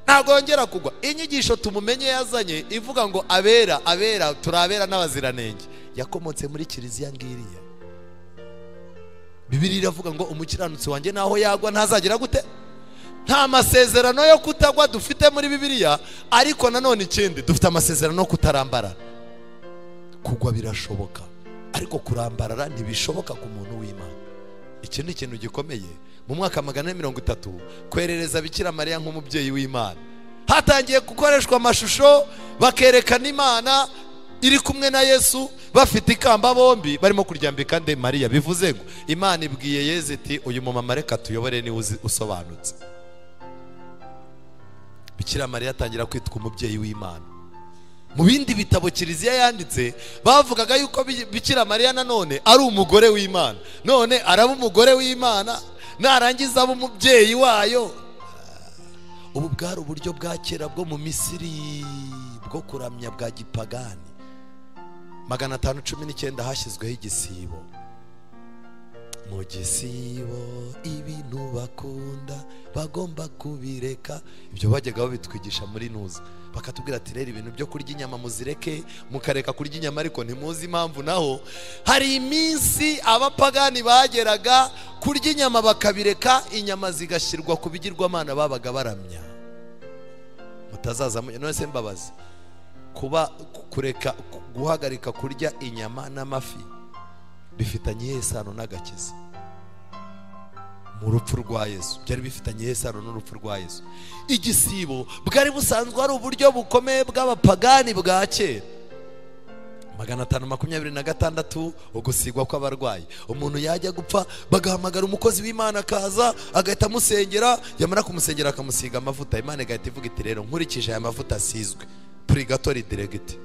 Ntabwo yongera kugwa. Inyigisho tumumenye yazanye ivuga ngo abera abera turabera n'abaziranenge, yakomotse muri kiliziya ngiriya. Bibiliya iravuga ngo umukiranutsi wanjye naho yagwa ntazagira gute? Nta masezerano yo kutagwa dufite muri Bibiliya, ariko nanone ikindi dufite amasezerano yo kutarambarara. Kugwa birashoboka, ariko kurambarara ntibishoboka ku muntu w'Imana. Iki ni ikintu gikomeye. Mu mwaka 430 kwerereza Bikira Mariya nk'umubyeyi w'Imana, hatangiye gukoreshwa amashusho bakerekana Imana iri kumwe na Yesu bafite ikamba bombi barimo kuryambika nde? Mariya. Bivuze ngo Imana ibwiye Yesu iti uyu mumama reka tuyobore niwe usobanutse. Bikira Mariya atangira kwitwa umubyeyi w'Imana. Mu bindi bitabo kiliziya yanditse bavugaga yuko Bikira Mariya nanone ari umugore w'Imana. None araba umugore w'Imana narangiza aba umubyeyi wayo. Ubu bwari uburyo bwa kera bwo mu Misiri bwo kuramya bwa gipagani. 519 hashyizweho igisibo. Mu gisibo ibintu bakunda bagomba kubireka. Ibyo bajyaga babitwigisha muri nuza, bakatubwira ati rero ibintu byo kurya inyama muzireke, mukareka kurya inyama, ariko ntimuzi impamvu. Naho hari iminsi abapagani bageraga kurya inyama bakabireka, inyama zigashyirwa ku bigirwamana babaga baramya. Mutazaza none se mbabazi, kuba kureka guhagarika kurya inyama n'amafi bifitanye isano n'agakiza mu rupfu rwa Yesu. Byari bifitanye isano n'urupfu rwa Yesu. Igisibo bwari busanzwe ari uburyo bukomeye bw'abapagani bwa kera. 526 ugusigwa kw'abarwayi. Umuntu yajya gupfa bagahamagara umukozi w'Imana akaza agahita amusengera, yamara kumusengera akamusiga amavuta. Imana igahita ivuga iti rero nkurikije aya mavuta asizwe, purigatori diregiti.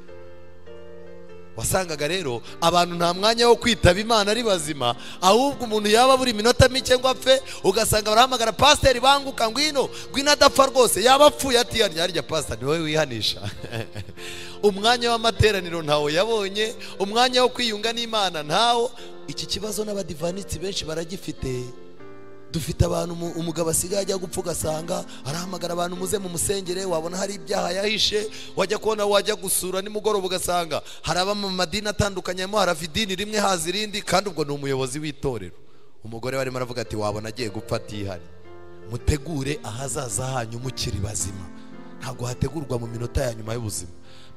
Wasangaga rero abantu nta mwanya wo kwitaba Imana ari bazima, ahubwo umuntu yaba buri minota mike ngo apfe, ugasanga barahamagara pasiteri banguka ngwino ngwino adapfa rwose, yaba apfuye atihannye. Harya pasiteri ni wowe wihanisha. Umwanya w'amateraniro ntawo yabonye, umwanya wo kwiyunga n'Imana ntawo. Iki kibazo n'abadivanitsi benshi baragifite. Dufite abantu umugabo asigaye ajya gupfa ugasanga arahamagara abantu muze mu musengere, wabona hari ibyaha yahishe, wajya kubona wajya gusura nimugoroba ugasanga hari aba mu madini atandukanye, harava idini rimwe haza irindi, kandi ubwo ni umuyobozi w'itorero. Umugore barimo aravuga ati wabona agiye gupfa atihari. Mutegure ahazaza hanyu mukiri bazima, ntabwo hategurwa mu minota ya nyuma y'ubuzima.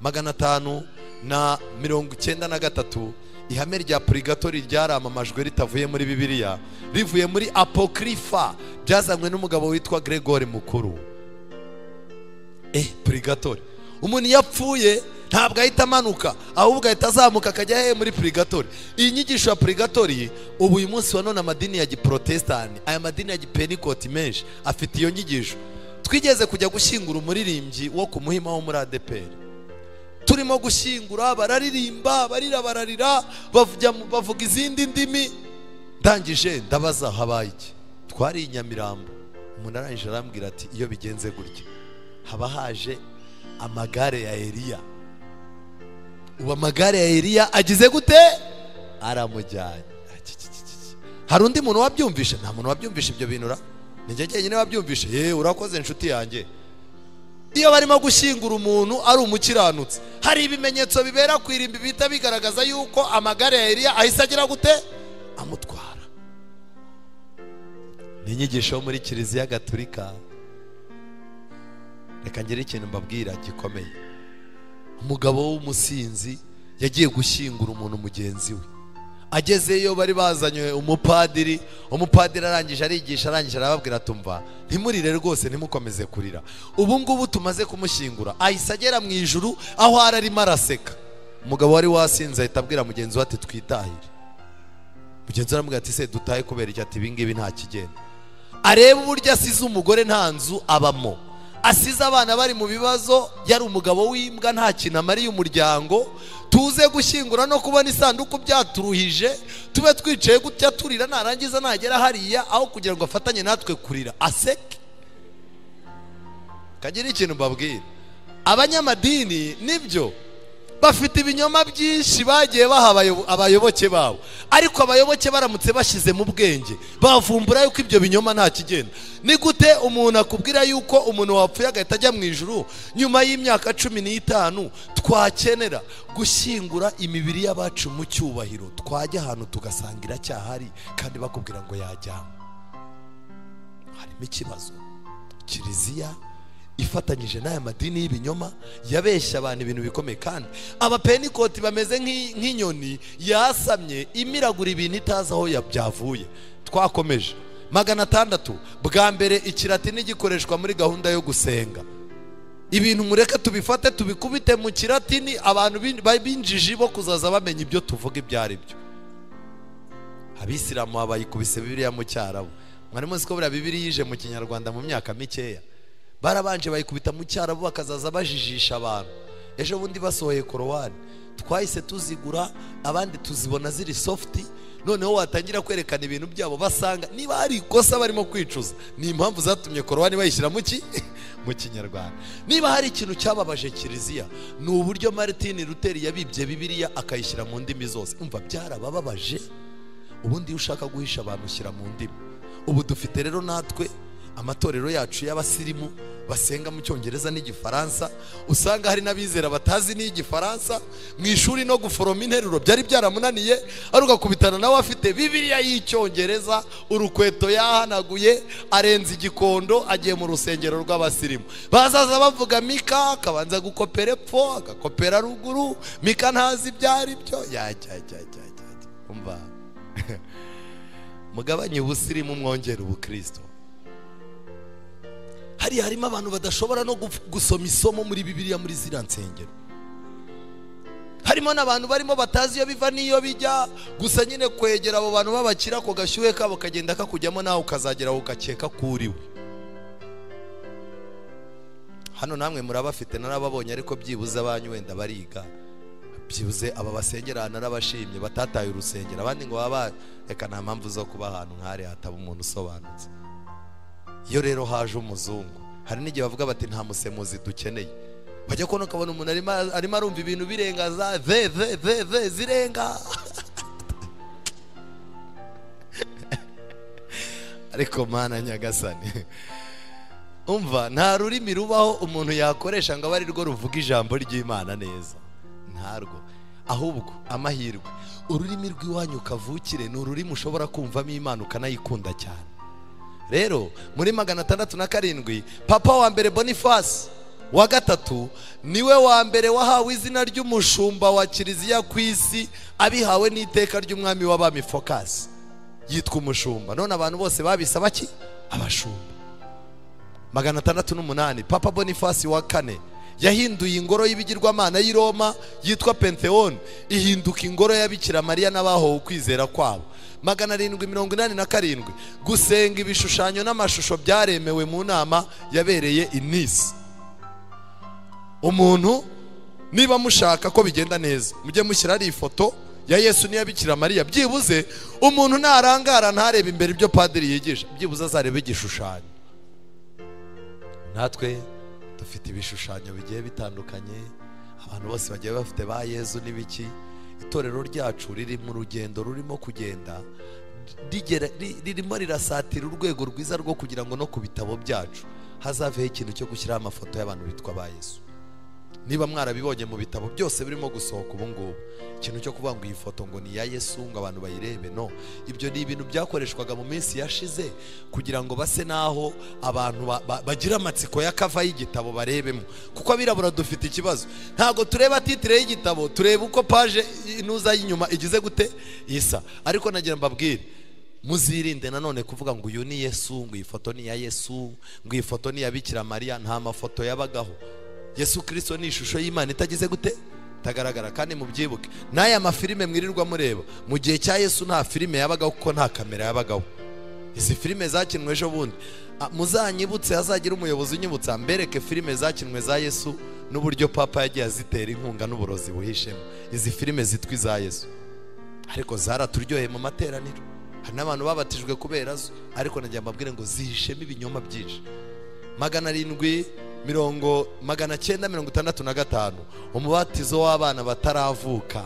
593 ihame rya purigatori ryaramamajwe ritavuye muri Bibiliya, rivuye muri apokrifa, byazanywe n'umugabo witwa Gregory Mukuru. Purigatori, umuntu yapfuye ntabwo ahita amanuka, ahubwo ahita azamuka akajya he? Muri purigatori. Iyi nyigisho ya purigatori ubu uyu munsi wa none amadini ya giprotestani, aya madini ya gipenikoti menshi afite iyo nyigisho. Twigeze kujya gushyingura umuririmbyi wo ku Muhima wo muri ADPR, turimo gushyingura bararirimba, barira bararira, bavuga izindi ndimi. Ndangije ndabaza habaye iki? Twari i Nyamirambo. Umuntu arangije arambwira ati iyo bigenze gutya haba haje amagare ya Eliya. Ubu amagare ya Eliya agize gute? Aramujyanye. Hari undi muntu wabyumvishe? Nta muntu wabyumvishe ibyo bintu ra, ninjye jyenyine wabyumvishe. Yewe urakoze inshuti yanjye. Iyo barimo gushyingura umuntu ari umukiranutsi, hari ibimenyetso bibera ku irimbi bita bigaragaza yuko amagare ya Eliya ahise agira gute? Amutwara. Ni inyigisho muri Kiliziya Gatulika. Reka ngire ikintu mbabwira gikomeye. Umugabo w'umusinzi yagiye gushyingura umuntu mugenzi we. Agezeyo bari bazanye umupadiri, umupadiri arangije arigisha, arangije arababwira tumva ntimurire rwose, ntimukomeze kurira, ubu ngubu tumaze kumushyingura. Ahise agera mu ijuru aho ararimo araseka. Umugabo wari wasinze ahita abwira mugenzi we ati twitahire. Mugenzi we aramubwira ati se dutahe kubera iki? Ati ibi ngibi nta kigenda. Areba uburyo asize umugore nta nzu abamo, asize abana bari mu bibazo, yari umugabo w'imbwa nta kintu amariye umuryango, tuze gushyingura no kubona isanduku byaturuhije, tube twicaye gutya turira, narangiza nagera hariya aho kugira ngo afatanye natwe kurira aseke. Kagira ikintu mbabwira, abanyamadini nibyo bafite ibinyoma byinshi bagiye baha abayoboke babo, ariko abayoboke baramutse bashyize mu bwenge bavumbura yuko ibyo binyoma nta kigenda. Ni gute umuntu akubwira yuko umuntu wapfuye agahita ajya mu ijuru nyuma y'imyaka 15? Twakenera gushyingura imibiri y'abacu mu cyubahiro, twajya ahantu tugasanga iracyahari kandi bakubwira ngo yajyamo. Harimo ikibazo. Kiliziya ifatanyije n'aya madini y'ibinyoma yabeshya abantu ibintu bikomeye, kandi abapenikoti bameze nk'inyoni yasamye imiragura ibintu itazi aho byavuye. Twakomeje. 600 bwa mbere ikilatini gikoreshwa muri gahunda yo gusenga. Ibintu mureke tubifate tubikubite mu kilatini, abantu binjiji bo kuzaza bamenya ibyo tuvuga ibyo ari byo. Abisilamu bayikubise Bibiliya mu Cyarabu. Mwari muzi ko buriya Bibiliya yije mu Kinyarwanda mu myaka mikeya? Barabanje bayikubita mu Cyarabu bakazaza bajijisha abantu. Ejo bundi basohoye Korowani, twahise tuzigura, abandi tuzibona ziri soft. Noneho watangira kwerekana ibintu byabo basanga niba ari ikosa barimo kwicuza. Ni impamvu zatumye Korowani bayishyira mu Kinyarwanda. Niba hari ikintu cyababaje Kiliziya ni uburyo Martin Luther yabibye Bibiliya akayishyira mu ndimi zose. Umva byarabababaje. Ubundi iyo ushaka guhisha abantu ushyira mu ndimi. Ubu dufite rero natwe amatorero yacu y'abasirimu basenga mu Cyongereza n'igifaransa, usanga hari n'abizera batazi n'igifaransa, mu ishuri no guforoma interuro byari byaramunaniye, ari ugakubitana nawe afite Bibiliya y'Icyongereza, urukweto yahanaguye, arenze igikondo, agiye mu rusengero rw'abasirimu. Bazaza bavuga Mika, akabanza gukopera epfo, agakopera ruguru, Mika ntazi ibyari byo. Ya umva mugabanye ubusirimu mwongera ubukristo. Hari harimo abantu badashobora no gusoma isomo muri Bibiliya muri ziriya nsengero. Harimo Harimo n'abantu barimo batazi iyo biva n'iyo bijya, gusa nyine kwegera abo bantu babakira ko gashyuhe kabo kagenda kakujyamo, nawe ukazagera ugakeka kuriwe. Hano namwe murabafite, narababonye, ariko byibuze abanyu wenda bariga, byibuze aba basengera narabashimye batataye urusengero, abandi ngo baba reka nta mpamvu zo kuba ahantu nk'ari hataba umuntu usobanutse. Iyo rero haje umuzungu, hari n'igihe bavuga bati nta musemuzi dukeneye, bajya kubona ukabona umuntu arimo arumva ibintu birenga za ve ve ve ve zirenga. Ariko Mana nyagasani, umva nta rurimi rubaho umuntu yakoresha ngo abe ari rwo ruvuga ijambo ry'Imana neza, ntarwo. Ahubwo amahirwe, ururimi rw'iwanyu kavukire ni ururimi ushobora kumvamo Imana ukanayikunda cyane. Rero muri 607 Papa wa mbere Boniface wa gatatu niwe wa mbere wahawe izina ry'umushumba wa kiliziya ku isi, abihawe n'iteka ry'umwami w'abami Focas, yitwa umushumba. None abantu bose babisaba ki? Abashumba. 608 Papa Boniface wa kane yahinduye ingoro y'ibigirwamana y'i Roma yitwa Pantheon ihinduka ingoro ya Bikira Mariya n'abahowe ukwizera kwabo. 787 gusenga ibishushanyo n'amashusho byaremewe mu nama yabereye i Nice. Umuntu niba mushaka ko bigenda neza, mujye mushyira ari ifoto ya Yesu n'iya Bikira Mariya, byibuze umuntu narangara ntarebe imbere ibyo padiri yigisha, byibuze azarebe igishushanyo. Natwe dufite ibishushanyo bigiye bitandukanye, abantu bose bagiye bafite ba Yezu n'ibiki. Itorero ryacu riri mu rugendo rurimo kugenda ririmo rirasatira urwego rwiza rwo kugira ngo no ku bitabo byacu hazaveho ikintu cyo gushyiraho amafoto y'abantu bitwa ba Yesu. Niba mwarabibonye mu bitabo byose birimo gusohoka ubu ngubu, ikintu cyo kuvuga ngo iyi foto ngo ni iya Yesu ngo abantu bayirebe, no, ibyo ni ibintu byakoreshwaga mu minsi yashize kugira ngo base naho abantu bagira amatsiko y'akava y'igitabo barebemo. Kuko abirabura dufite ikibazo, ntabwo tureba titire y'igitabo, tureba uko page inuza y'inyuma igize gute isa. Ariko nagira mbabwire, muzirinde nanone kuvuga ngo uyu ni Yesu, ngo iyi foto ni iya Yesu, ngo iyi foto ni iya Bikira Mariya. Nta mafoto yabagaho. Yesu Kristo ni ishusho y'Imana itagize gute? Tagaragara. Kandi mubyibuke, n'aya mafilime mwirirwa mureba mu gihe cya Yesu nta filime yabagaho kuko nta kamera yabagaho. Izi filime zakinwe ejo bundi, muzanyibutse, hazagira umuyobozi unyibutsa mbereke filime zakinwe za Yesu n'uburyo Papa yagiye azitera inkunga n'uburozi buhishemo. Izi filime zitwa iza Yesu, ariko zaraturyoheye mu materaniro, hari n'abantu babatijwe kubera zo, ariko nagira mbabwire ngo zihishemo ibinyoma byinshi. 765 umubatizo w'abana bataravuka.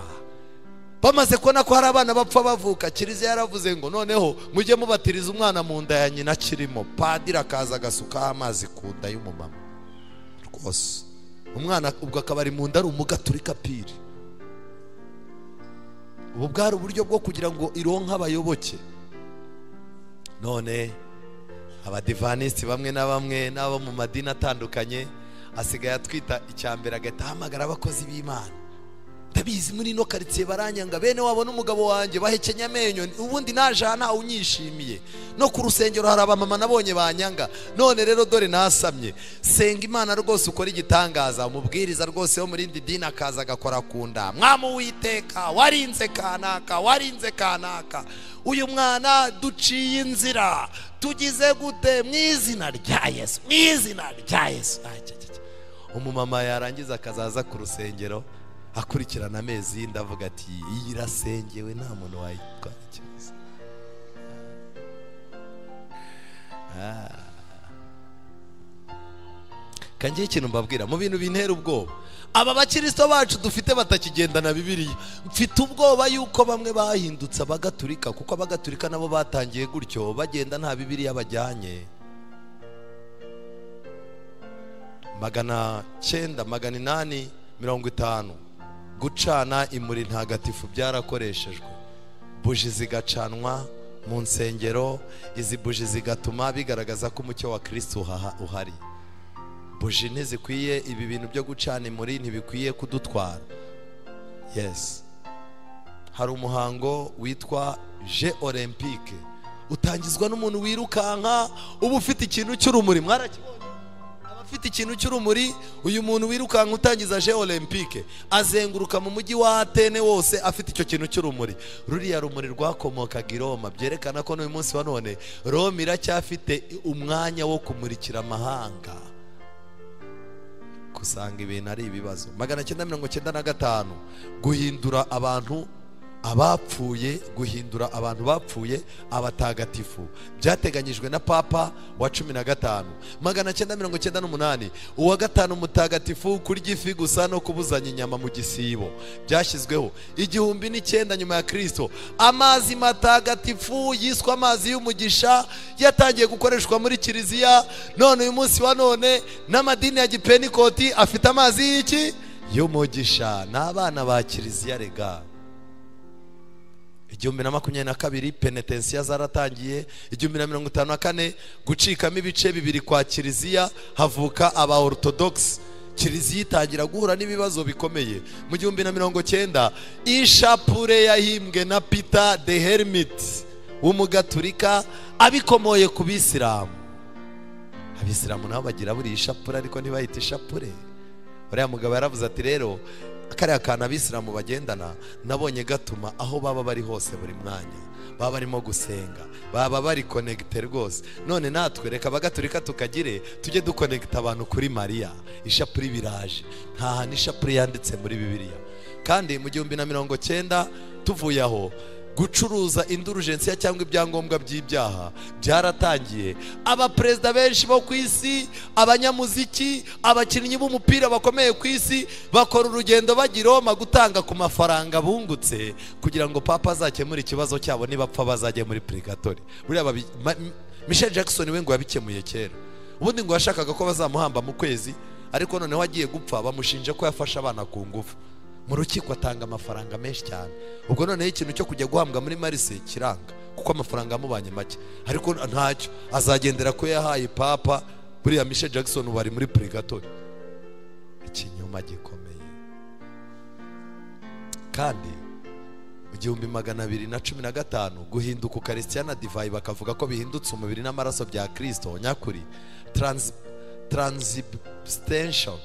Bamaze kubona ko hari abana bapfa bavuka, kiliziya yaravuze ngo noneho mujye mubatiriza umwana mu nda ya nyina akirimo. Padiri akaza agasukaho amazi ku nda y'umumama rwose, umwana ubwo akaba ari mu nda ari umugaturika piri. Ubu bwari uburyo bwo kugira ngo ironke abayoboke. None abadivanisiti bamwe na bamwe n'abo mu madini atandukanye asigaye atwita icyambere, agahita ahamagara abakozi b'Imana. Ndabizi muri ino karitsiye baranyanga, bene wabo n'umugabo wanjye bahekenya amenyo, ubundi naje aha ntawe unyishimiye, no ku rusengero hari abamama nabonye banyanga, none rero dore nasamye. Senga Imana rwose ukora igitangaza. Umubwiriza rwose wo muri indi dini akaza agakora ku nda, Mwami Uwiteka warinze kanaka, warinze kanaka, uyu mwana duciye inzira, tugize gute mu izina rya Yesu, mu izina rya Yesu. Umumama yarangiza akazaza ku rusengero akurikirana amezi y'inda avuga ati iyi irasengewe nta muntu wayitwara ikibazo. Kangiye ikintu mbabwira mu bintu bintera ubwoba, aba bakristo bacu dufite batakigendana Bibiliya, mfite ubwoba yuko bamwe bahindutse abagaturika, kuko abagaturika nabo batangiye gutyo bagenda nta Bibiliya bajyanye. 900 850 gucana imuri ntagatifu byarakoreshejwe, buji zigacanwa mu nsengero. Izi buji zigatuma bigaragaza ko umucyo wa Kristo uhari. Buji ntizikwiye, ibi bintu byo gucana imuri ntibikwiye kudutwara. Yes, hari umuhango witwa Jeux Olympique utangizwa n'umuntu wirukanka uba ufite ikintu cy'urumuri. Mwarakibonye? Afite ikintu cy'urumuri. Uyu muntu wirukanka utangiza Jeux Olympique azenguruka mu mujyi wa Atene wose afite icyo kintu cy'urumuri. Ruriya rumuri rwakomokaga i Roma, byerekana ko n'uyu munsi wa none Roma iracyafite umwanya wo kumurikira amahanga. Kusanga ibintu ari ibibazo. 995 guhindura abantu abapfuye, guhindura abantu bapfuye abatagatifu byateganyijwe na Papa wa 15. 998 uwa gatanu mutagatifu kurya ifi gusa no kubuzanya inyama mu gisibo byashyizweho. 1009 nyuma ya Kristo amazi matagatifu yiswe amazi y'umugisha yatangiye gukoreshwa muri kiliziya. None uyu munsi wa none n'amadini ya Gipenikoti afite amazi y'iki? Y'umugisha. N'abana ba kiliziya rega. 1022 penetensiya zaratangiye. 1054 gucikamo ibice bibiri kwa kiliziya, havuka aba orthodox. Kiliziya itangira guhura n'ibibazo bikomeye. Mu 1090 ishapure yahimbwe na Peter the Hermit w'umugaturika abikomoye ku bisilamu. Abisilamu nabo bagira buri ishapure ariko ntibayita ishapure. Uriya mugabo yaravuze ati rero kariya kantu abisilamu bagendana nabonye gatuma aho baba bari hose buri mwanya baba barimo gusenga, baba bari connecte rwose. None natwe reka bagaturika tukagire tujye duconnecta abantu kuri Mariya. Ishapure biraje, nta hantu ishapure yanditse muri Bibiliya. Kandi mu 1090 tuvuye aho gucuruza indulgensiya cyangwa ibyangombwa by'ibyaha byaratangiye. Abaperezida benshi bo ku isi, abanyamuziki, abakinnyi b'umupira bakomeye ku isi bakora urugendo bajya i Roma gutanga ku mafaranga bungutse kugira ngo Papa azakemure ikibazo cyabo, nibapfa bazajye muri purgatori. Buriya Michael Jackson we ngo yabikemuye kera. Ubundi ngo yashakaga ko bazamuhamba mu kwezi, ariko noneho agiye gupfa bamushinja ko yafashe abana ku ngufu. Mu rukiko atanga amafaranga menshi cyane. Ubwo noneho ikintu cyo kujya guhambwa muri Marise kiranga kuko amafaranga amubanye make, ariko ntacyo azagendera ko yahaye Papa. Buriya Michael Jackson bari muri purgatori. Ikinyoma gikomeye. Kandi mu 1215 guhinduka Ukarisitiya na divayi bakavuga ko bihindutse umubiri n'amaraso bya Kristo nyakuri, transubstantiation,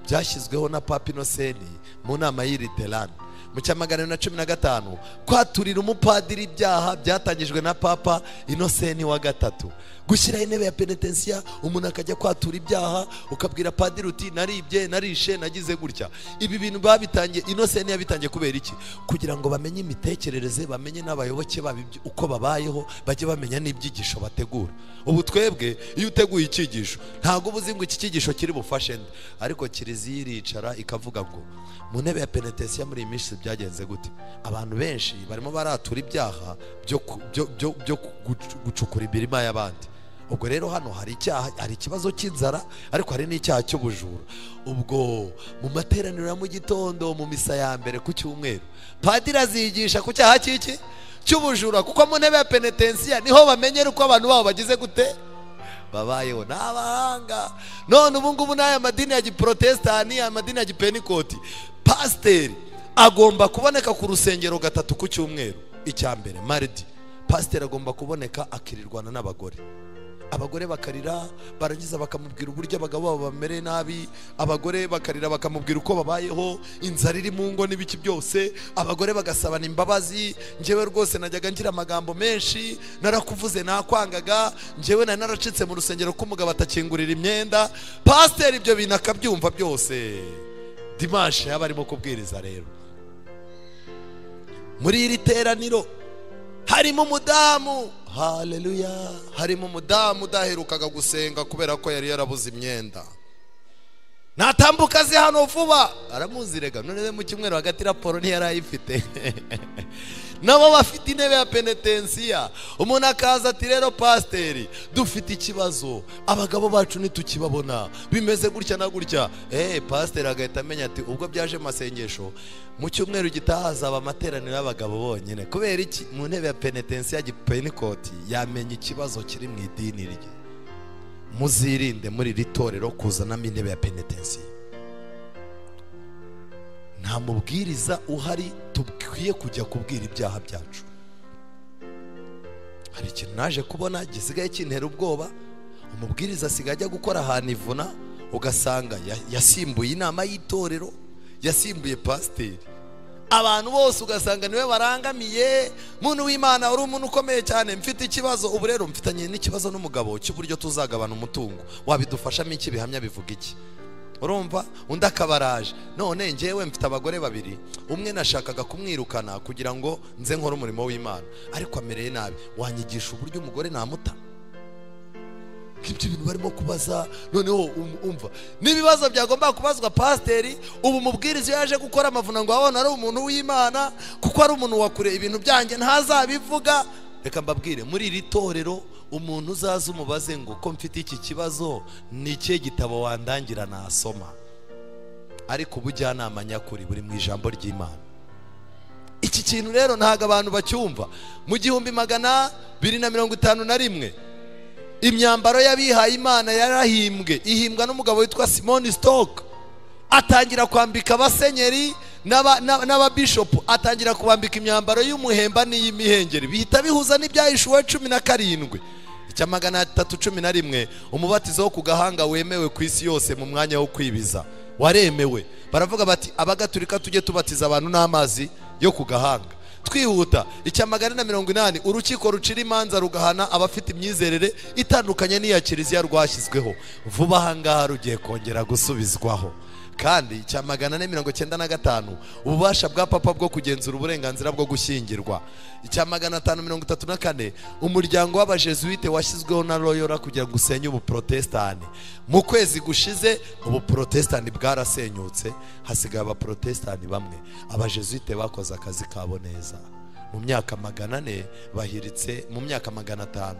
byashyizweho na Papa Inoseni mu nama y'Iriterane. Mu cya 415 kwaturira umupadiri ibyaha byatangijwe na Papa Inoseni wa gatatu. Gushyiraho intebe ya penetensiya, umuntu akajya kwatura ibyaha, ukabwira padiri uti naribye, narishe, nagize gutya. Ibi bintu babitangiye, Inoseni yabitangiye kubera iki? Kugira ngo bamenye imitekerereze, bamenye n'abayoboke babo uko babayeho, bajye bamenya n'ibyigisho bategura. Ubu twebwe iyo uteguye icyigisho ntabwo uba uzi ngo iki cyigisho kiri bufashe nde, ariko kiliziya iricara ikavuga ngo mu ntebe ya penetensiya muri iyi minsi byagenze gute? Abantu benshi barimo baratura ibyaha byo gucukura imirima y'abandi. Ubwo rero hano hari icyaha, hari ikibazo cy'inzara, ariko hari n'icyaha cy'ubujura. Ubwo mu materaniro ya mu gitondo mu misa ya mbere ku cyumweru padiri azigisha ku cyaha cy'iki? Cy'ubujura, kuko mu ntebe ya penetensiya niho bamenyera uko abantu babo bagize gute babayeho. N'abahanga none ubu ngubu n'aya madini ya giprotestani, aya madini ya gipenikoti, pasiteri agomba kuboneka ku rusengero 3 ku cyumweru. Icya mbere mardi, pasiteri agomba kuboneka akirirwana n'abagore. Abagore bakarira, barangiza bakamubwira uburyo abagabo babo bamereye nabi. Abagore bakarira bakamubwira uko babayeho, inzara iri mu ngo n'ibiki byose. Abagore bagasabana imbabazi. Njyewe rwose najyaga ngira amagambo menshi, narakuvuze nakwangaga, njyewe nari naracitse mu rusengero ko umugabo atakingurira imyenda. Pasiteri ibyo bintu akabyumva byose. Dimanche yaba arimo kubwiriza rero. Muri iri teraniro harimo umudamu, haleluya, harimo umudamu udaherukaga gusenga kubera ko yari yarabuze imyenda. Natambuka aze hano vuba, aramuzirega. None mu cyumweru hagati raporo ntiyarayifite. Nabo bafite intebe ya penetensiya. Umuntu akaza ati rero pasiteri dufite ikibazo, abagabo bacu ntitukibabona, bimeze gutya na gutya. Pasiteri agahita amenya ati ubwo byaje masengesho mu cyumweru gitaha hazaba amateraniro y'abagabo bonyine. Kubera iki? Mu ntebe ya penetensiya gipenikoti yamenya ikibazo kiri mu idini rye. Muzirinde muri iri torero kuzanamo intebe ya penetensiya. Nta mubwiriza uhari dukwiye kujya kubwira ibyaha byacu. Hari ikintu naje kubona gisigaye kintera ubwoba. Umubwiriza asigaye ajya gukora ahantu ivuna, Ugasanga yasimbuye inama y'itorero, yasimbuye pasiteri, abantu bose ugasanga niwe barangamiye. Muntu w'Imana, uri umuntu ukomeye cyane, mfite ikibazo ubu rero mfitanye n'ikibazo n'umugabo cy'uburyo tuzagabana umutungo, wabidufashamo iki? Bihamya bivuga iki? Urumva undi akabaraje, none njyewe mfite abagore babiri, umwe nashakaga kumwirukana kugira ngo nze nkore umurimo w'Imana, ariko amereye nabi, wanyigisha uburyo umugore namuta? Ibyo bintu barimo kubaza. Noneho umva n'ibibazo byagomba kubazwa pasiteri. Ubu mubwiriza yaje gukora amavuna ngo abone ari umuntu w'Imana, kuko ari umuntu wakure ibintu byanjye ntazabivuga. Reka mbabwire, muri iri torero umuntu uzaza umubaze ngo ko mfite iki kibazo, ni ikihe gitabo wandangira nasoma? Ariko ubujyanama nyakuri buri mu ijambo ry'Imana. Iki kintu rero ntago abantu bacyumva. Mu 1251 imyambaro y'abihaye Imana yarahimbwe, ihimbwa n'umugabo witwa Simon Stock. Atangira kwambika abasenyeri n'ababishopu, atangira kubambika imyambaro y'umuhemba n'iy'imihengeri, bihita bihuza n'ibyahishuwe 17. Icya 311, umubatizo wo ku gahanga wemewe ku isi yose mu mwanya wo kwibiza waremewe. Baravuga bati abagatulika tujye tubatiza abantu n'amazi yo ku gahanga. Twihuta, icya 480, urukiko rucira imanza rugahana abafite imyizerere itandukanye n'iya kiliziya rwashyizweho. Vuba aha ngaha rugiye kongera gusubizwaho. Kandi icya 495, ububasha bwa papa bwo kugenzura uburenganzira bwo gushyingirwa. Icya 534, umuryango w'abajesuite washyizweho na Loyola kugira ngo usenye ubuprotestani. Mu kwezi gushize ubuprotestani bwarasenyutse, hasigaye abaprotestani bamwe. Abajesuite bakoze akazi kabo neza. Mu myaka 400 bahiritse, mu myaka 500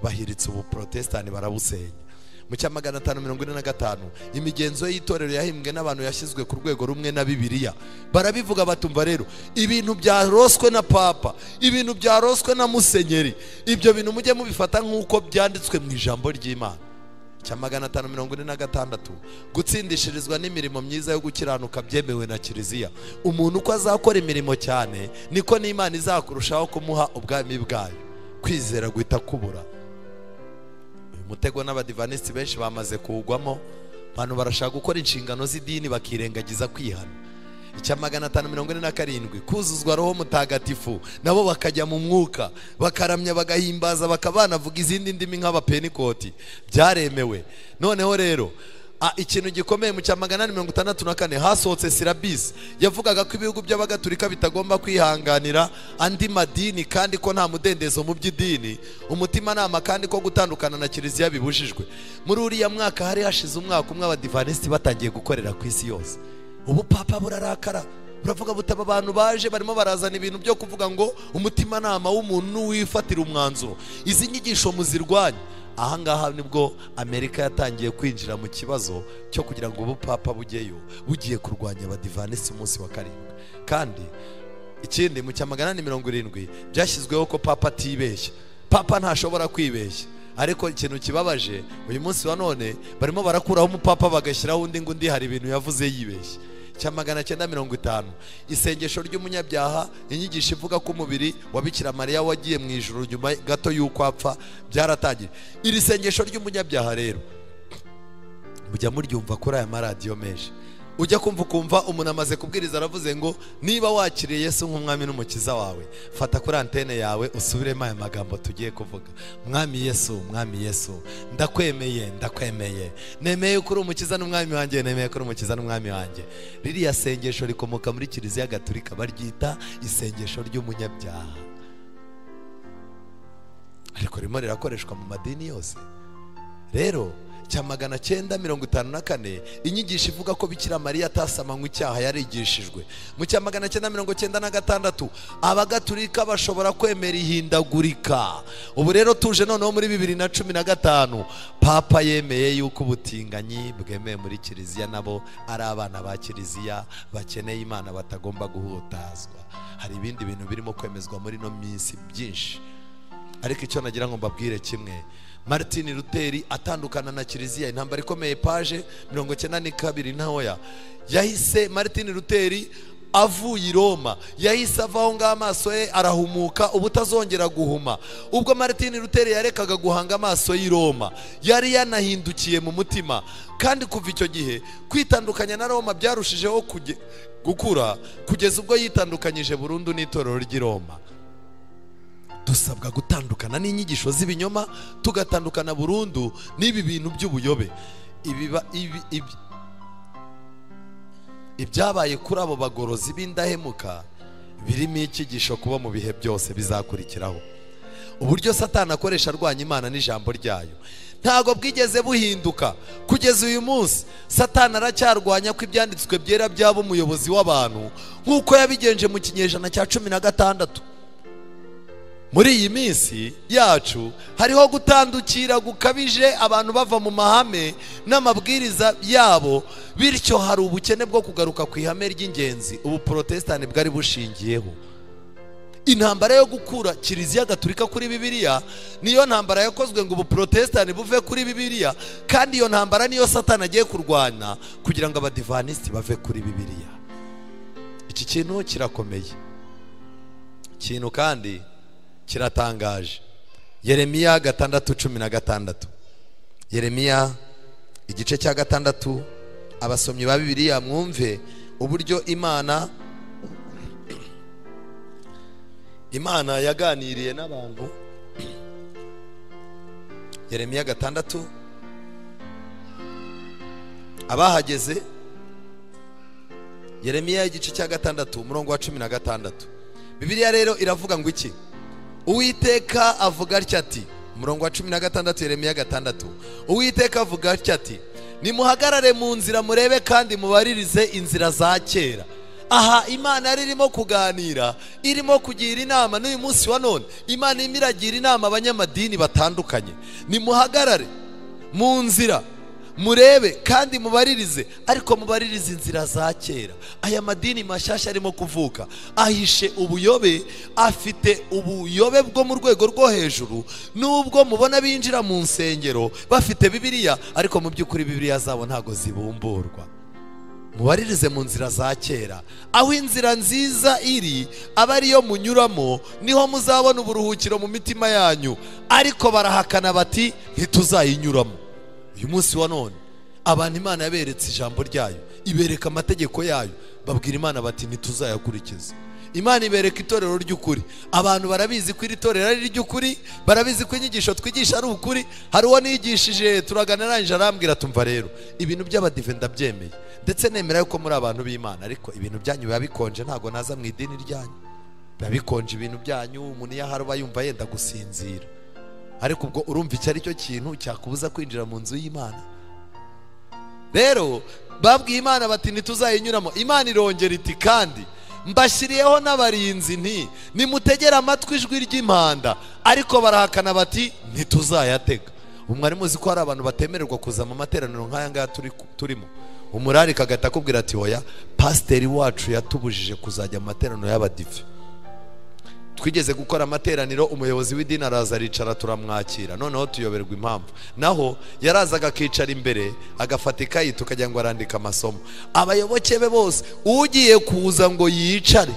bahiritse ubuprotestani barabusenya. Mu cya 545, imigenzo y'itorero yahimbwe n'abantu yashyizwe ku rwego rumwe na Bibiliya. Barabivuga batumva rero ibintu byaroswe na papa, ibintu byaroswe na musenyeri, ibyo bintu mujye mubifata nk'uko byanditswe mu ijambo ry'Imana. Cya 546, gutsindishirizwa n'imirimo myiza yo gukiranuka byemewe na kiliziya. Umuntu uko azakora imirimo cyane niko n'Imana izakurushaho kumuha ubwami bwayo. Kwizera guhita kubura. Mutego n'abadivanisi benshi bamaze kuwugwamo. Abantu barashaka gukora inshingano z'idini bakirengagiza kwihana. Icya 547, kuzuzwa Roho Mutagatifu, nabo bakajya mu mwuka, bakaramya, bagahimbaza, bakabanavuga izindi ndimi nk'abapenikoti, byaremewe. Noneho rero ikintu gikomeye mu cya 864 hasohotse Sirabisi yavugaga ko ibihugu by'abagatulika bitagomba kwihanganira andi madini, kandi ko nta mudendezo mu by'idini, umutimanama, kandi ko gutandukana na kiliziya bibujijwe. Muri uriya mwaka hari hashize umwaka umwe abadivanisiti batangiye gukorera ku isi yose. Ubu papa burarakara, buravuga butaba abantu baje barimo barazana ibintu byo kuvuga ngo umutimanama w'umuntu wifatira umwanzuro, izi nyigisho muzirwanye. Aha ngaha nibwo Amerika yatangiye kwinjira mu kibazo cyo kugira ngo ubupapa bugeyo bugiye kurwanya abadivanisi umunsi wa 7. Kandi ikindi mu cya 870 byashyizweho ko papa atibeshya, papa ntashobora kwibeshya. Ariko ikintu kibabaje uyu munsi wa none barimo barakuraho umupapa bagashyiraho undi ngo undi hari ibintu yavuze yibeshya. Cya 950, isengesho ry'umunyabyaha, inyigisho ivuga ko umubiri wa Bikira Mariya wagiye mu ijuru nyuma gato y'uko apfa, byaratangiye. Iri sengesho ry'umunyabyaha rero mujya muryumva kuri aya maradiyo menshi. Ujya kumva ukumva umuntu amaze kubwiriza aravuze ngo niba wakiriye Yesu nk'umwami n'umukiza wawe, fata kuri antene yawe usubiremo aya magambo tugiye kuvuga. Mwami Yesu, Mwami Yesu, ndakwemeye, ndakwemeye, nemeye ko uri umukiza n'umwami wanjye, nemeye ko uri umukiza n'umwami wanjye. Ririya sengesho rikomoka muri Kiliziya Gatulika, baryita isengesho ry'umunyabyaha, ariko ririmo rirakoreshwa mu madini yose. Rero cya 954, inyigisho ivuga ko Bikira Mariya atasamanywe icyaha yarigishijwe. Mu cya 996, abagatulika bashobora kwemera ihindagurika. Ubu rero tuje noneho muri 2015, papa yemeye yuko ubutinganyi bwemewe muri kiliziya, nabo ari abana ba kiliziya bakeneye Imana batagomba guhutazwa. Hari ibindi bintu birimo kwemezwa muri no minsi byinshi, ariko icyo nagira ngo mbabwire kimwe, Martin Luther atandukana na kiliziya, intambara ikomeye, page 92 ntoya, yahise Martin Luther avuye i Roma yahise avaho ngaho amaso ye arahumuka ubutazongera guhuma. Ubwo Martin Luther yarekaga guhanga amaso y'i Roma, yari yanahindukiye mu mutima, kandi kuva icyo gihe kwitandukanya na Roma byarushijeho gukura kugeza ubwo yitandukanyije burundu n'itorero ry'i Roma. Dusabwa gutandukana n'inyigisho z'ibinyoma, tugatandukana burundu n'ibi bintu by'ubuyobe. Ibyabaye kuri abo bagorozi b'indahemuka birimo icyigisho kuba mu bihe byose bizakurikiraho. Uburyo Satani akoresha arwanya Imana n'ijambo ryayo ntago bwigeze buhinduka kugeza uyu munsi. Satani aracyarwanya ko ibyanditswe byera byaba umuyobozi w'abantu nk'uko yabigenje mu kinyejana cya 16. Muri iyi minsi yacu hariho gutandukira gukabije, abantu bava mu mahame n'amabwiriza yabo, bityo hari ubukene bwo kugaruka ku ihame ry'ingenzi ubu protestani bwari bushingiyeho. Intambara yo gukura Kiliziya Gatolika kuri Bibiliya niyo ntambara yakozwe ngo ubu protestani buve kuri Bibiliya, kandi iyo ntambara niyo Satani agiye kurwana kugira ngo abadivanisiti bave kuri Bibiliya. Iki kintu kirakomeye, ikintu kandi kiratangaje. Yeremiya 6:16. Yeremiya igice cya 6, abasomyi ba Bibiliya mwumve uburyo Imana yaganiriye n'abantu. Yeremiya 6, abahageze. Yeremiya igice cya 6 umurongo wa 16. Bibiliya rero iravuga ngo iki? Uwiteka avuga atya ati, umurongo wa 16 Yeremiya 6. Uwiteka avuga atya ati, nimuhagarare mu nzira murebe kandi mubaririze inzira za kera. Aha Imana yari irimo kuganira, irimo kugira inama n'uyu munsi wa none. Imana irimo iragira inama abanyamadini batandukanye. Nimuhagarare mu nzira murebe kandi mubaririze, ariko mubaririze inzira za kera. Aya madini mashyashya arimo kuvuka ahishe ubuyobe, afite ubuyobe bwo mu rwego rwo hejuru. Nubwo mubona binjira mu nsengero bafite Bibiliya, ariko mu by'ukuri Bibiliya zabo ntago zibumburwa. Mubaririze mu nzira za kera, aho inzira nziza iri aba ariyo munyuramo, niho muzabona uburuhukiro mu mitima yanyu. Ariko barahakana bati ntituzayinyuramo. Uyu munsi wa none abantu Imana yaberetse ijambo ryayo, ibereka amategeko yayo, babwira Imana bati ntituzayakurikiza. Imana ibereka itorero ry'ukuri. Abantu barabizi ko iri torero ari ry'ukuri, barabizi ko inyigisho twigisha ari ukuri. Hari uwo nigishije turagana arangije arambwira tumva rero ibintu by'abadive ndabyemeye, ndetse nemera yuko muri abantu b'Imana, ariko ibintu byanyu biba bikonje, ntago naza mu idini ryanyu, biba bikonje ibintu byanyu. Umuntu iyo ahari aba yumva yenda gusinzira, ariko ubwo urumva icyo ari cyo kintu cyakubuza kwinjira mu nzu y'Imana. Rero babwiye Imana bati ntituzayinyuramo. Imana irongera iti kandi mbashyiriyeho n'abarinzi nti nimutegera amatwi ijwi ry'impanda, ariko barahakana bati ntituzayatega. Umwari muzi ko hari abantu batemererwa kuza mu materaniro nk'aya ngaya turimo. Umurari kagahita akubwira ati oya, pasiteri wacu yatubujije kuzajya mu materaniro y'abadive. Twigeze gukora amateraniro, umuyobozi w'idini araza aricara turamwakira, noneho tuyoberwa impamvu. Naho yarazaga akicara imbere agafata ikayi tukagira ngo arandika amasomo. Abayoboke be bose ugiye kuza ngo yicare,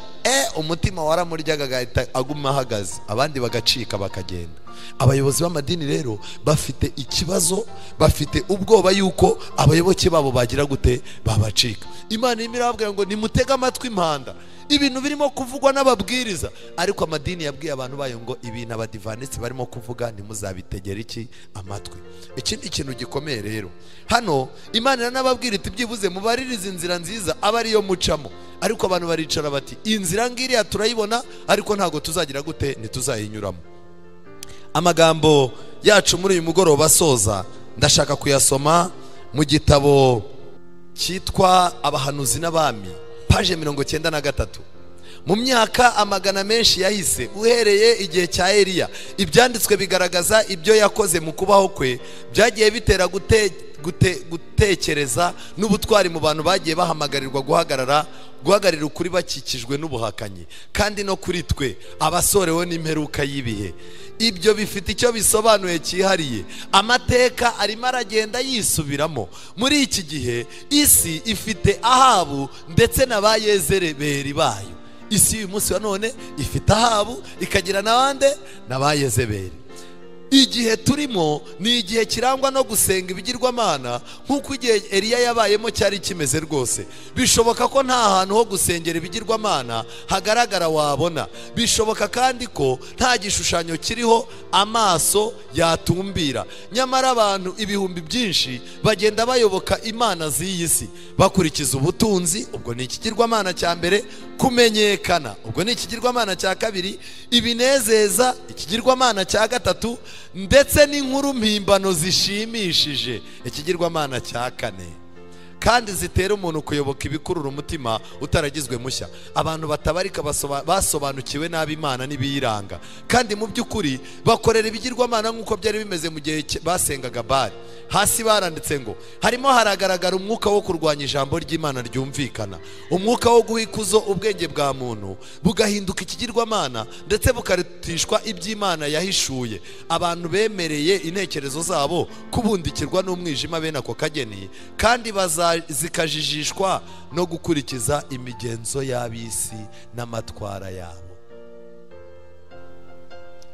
umutima waramuryaga agahita aguma ahagaze, abandi bagacika bakagenda. Abayobozi b'amadini rero bafite ikibazo, bafite ubwoba yuko abayoboke babo bagira gute, babacika. Imana irimo irababwira ngo nimutege amatwi impanda, ibintu birimo kuvugwa n'ababwiriza. Ariko amadini yabwiye abantu bayo ngo ibintu abadivanisi barimo kuvuga ntimuzabitegere iki amatwi. Ikindi kintu gikomeye rero hano, Imana iranababwira iti byibuze mubaririze inzira nziza aba ariyo mucamo. Ariko abantu baricara bati inzira ngiriya turayibona, ariko ntago tuzagira gute, ntituzayinyuramo. Amagambo yacu muri uyu mugoroba asoza ndashaka kuyasoma mu gitabo cyitwa Abahanuzi n'Abami, paje 93. Mu myaka amagana menshi yahise uhereye igihe cya Eliya, ibyanditswe bigaragaza ibyo yakoze mu kubaho kwe byagiye bitera gutekereza n'ubutwari mu bantu bagiye bahamagarirwa guhagararira ukuri bakikijwe n'ubuhakanyi, kandi no kuri twe abasorewe n'imperuka y'ibihe. Ibyo bifite icyo bisobanuye cyihariye. Amateka arimo aragenda yisubiramo. Muri iki gihe isi ifite Ahabu ndetse na ba Yezebeli bayo. Isi y'uyu munsi wa none ifite Ahabu ikagira n'abande na ba Yezebeli. Igihe turimo ni igihe kirangwa no gusenga ibigirwamana nk'uko igihe Eliya yabayemo cyari kimeze rwose. Bishoboka ko nta hantu ho gusengera ibigirwamana hagaragara wabona. Bishoboka kandi ko nta gishushanyo kiriho amaso yatumbira. Nyamara abantu ibihumbi byinshi bagenda bayoboka imana z'iyi si, bakurikiza ubutunzi, ubwo ni ikigirwamana cya mbere, kumenyekana, ubwo ni ikigirwamana cya kabiri, ibinezeza, ikigirwamana cya gatatu, ndetse n'inkuru mpimbano zishimishije, ikigirwamana cya kane, kandi zitera umuntu kuyoboka ibikurura umutima utaragizwe mushya. Abantu batabarika basobanukiwe nabi Imana n'ibiyiranga, kandi mu by'ukuri bakorera ibigirwamana nk'uko byari bimeze mu gihe basengaga Bali. Hasi baranditse ngo harimo haragaragara umwuka wo kurwanya ijambo ry'Imana ryumvikana, umwuka wo guha ikuzo ubwenge bwa muntu bugahinduka ikigirwamana ndetse bukarutishwa iby'Imana yahishuye. Abantu bemereye intekerezo zabo kubundikirwa n'umwijima bene ako kageni, kandi zikajijishwa no gukurikiza imigenzo y'ab'isi n'amatwara yabo.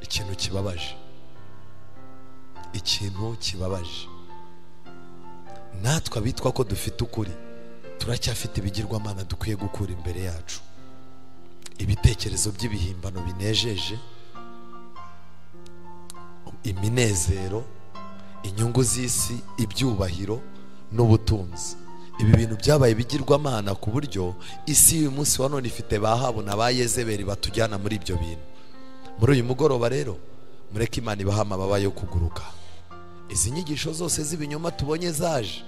Ikintu kibabaje, ikintu kibabaje, natwe abitwa ko dufite ukuri turacyafite ibigirwamana dukwiye gukura imbere yacu. Ibitekerezo by'ibihimbano binejeje, iminezero, inyungu z'isi, ibyubahiro n'ubutunzi. Ibi bintu byabaye ibigirwamana ku buryo isi y'uyu munsi wa none ifite ba Ahabu na ba Yezebeli batujyana muri ibyo bintu. Muri uyu mugoroba rero mureke Imana ibahe amababa yo kuguruka. Izi nyigisho zose z'ibinyoma tubonye zaje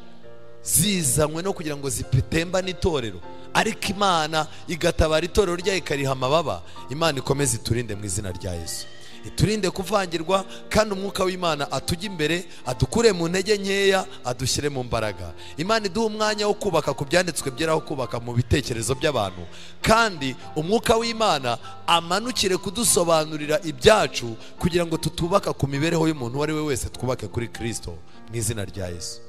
zizanywe no kugira ngo zitembane itorero, ariko Imana igatabara itorero ryayo ikariha amababa. Imana ikomeze iturinde mu izina rya Yesu, iturinde kuvangirwa, kandi umwuka w'Imana atujye imbere, adukure mu ntege nkeya, adushyire mu mbaraga. Imana iduhe umwanya wo kubaka ku byanditswe byera, wo kubaka mu bitekerezo by'abantu, kandi umwuka w'Imana amanukire kudusobanurira ibyacu kugira ngo tutubaka ku mibereho y'umuntu uwo ari we wese, twubake kuri Kristo mu izina rya Yesu.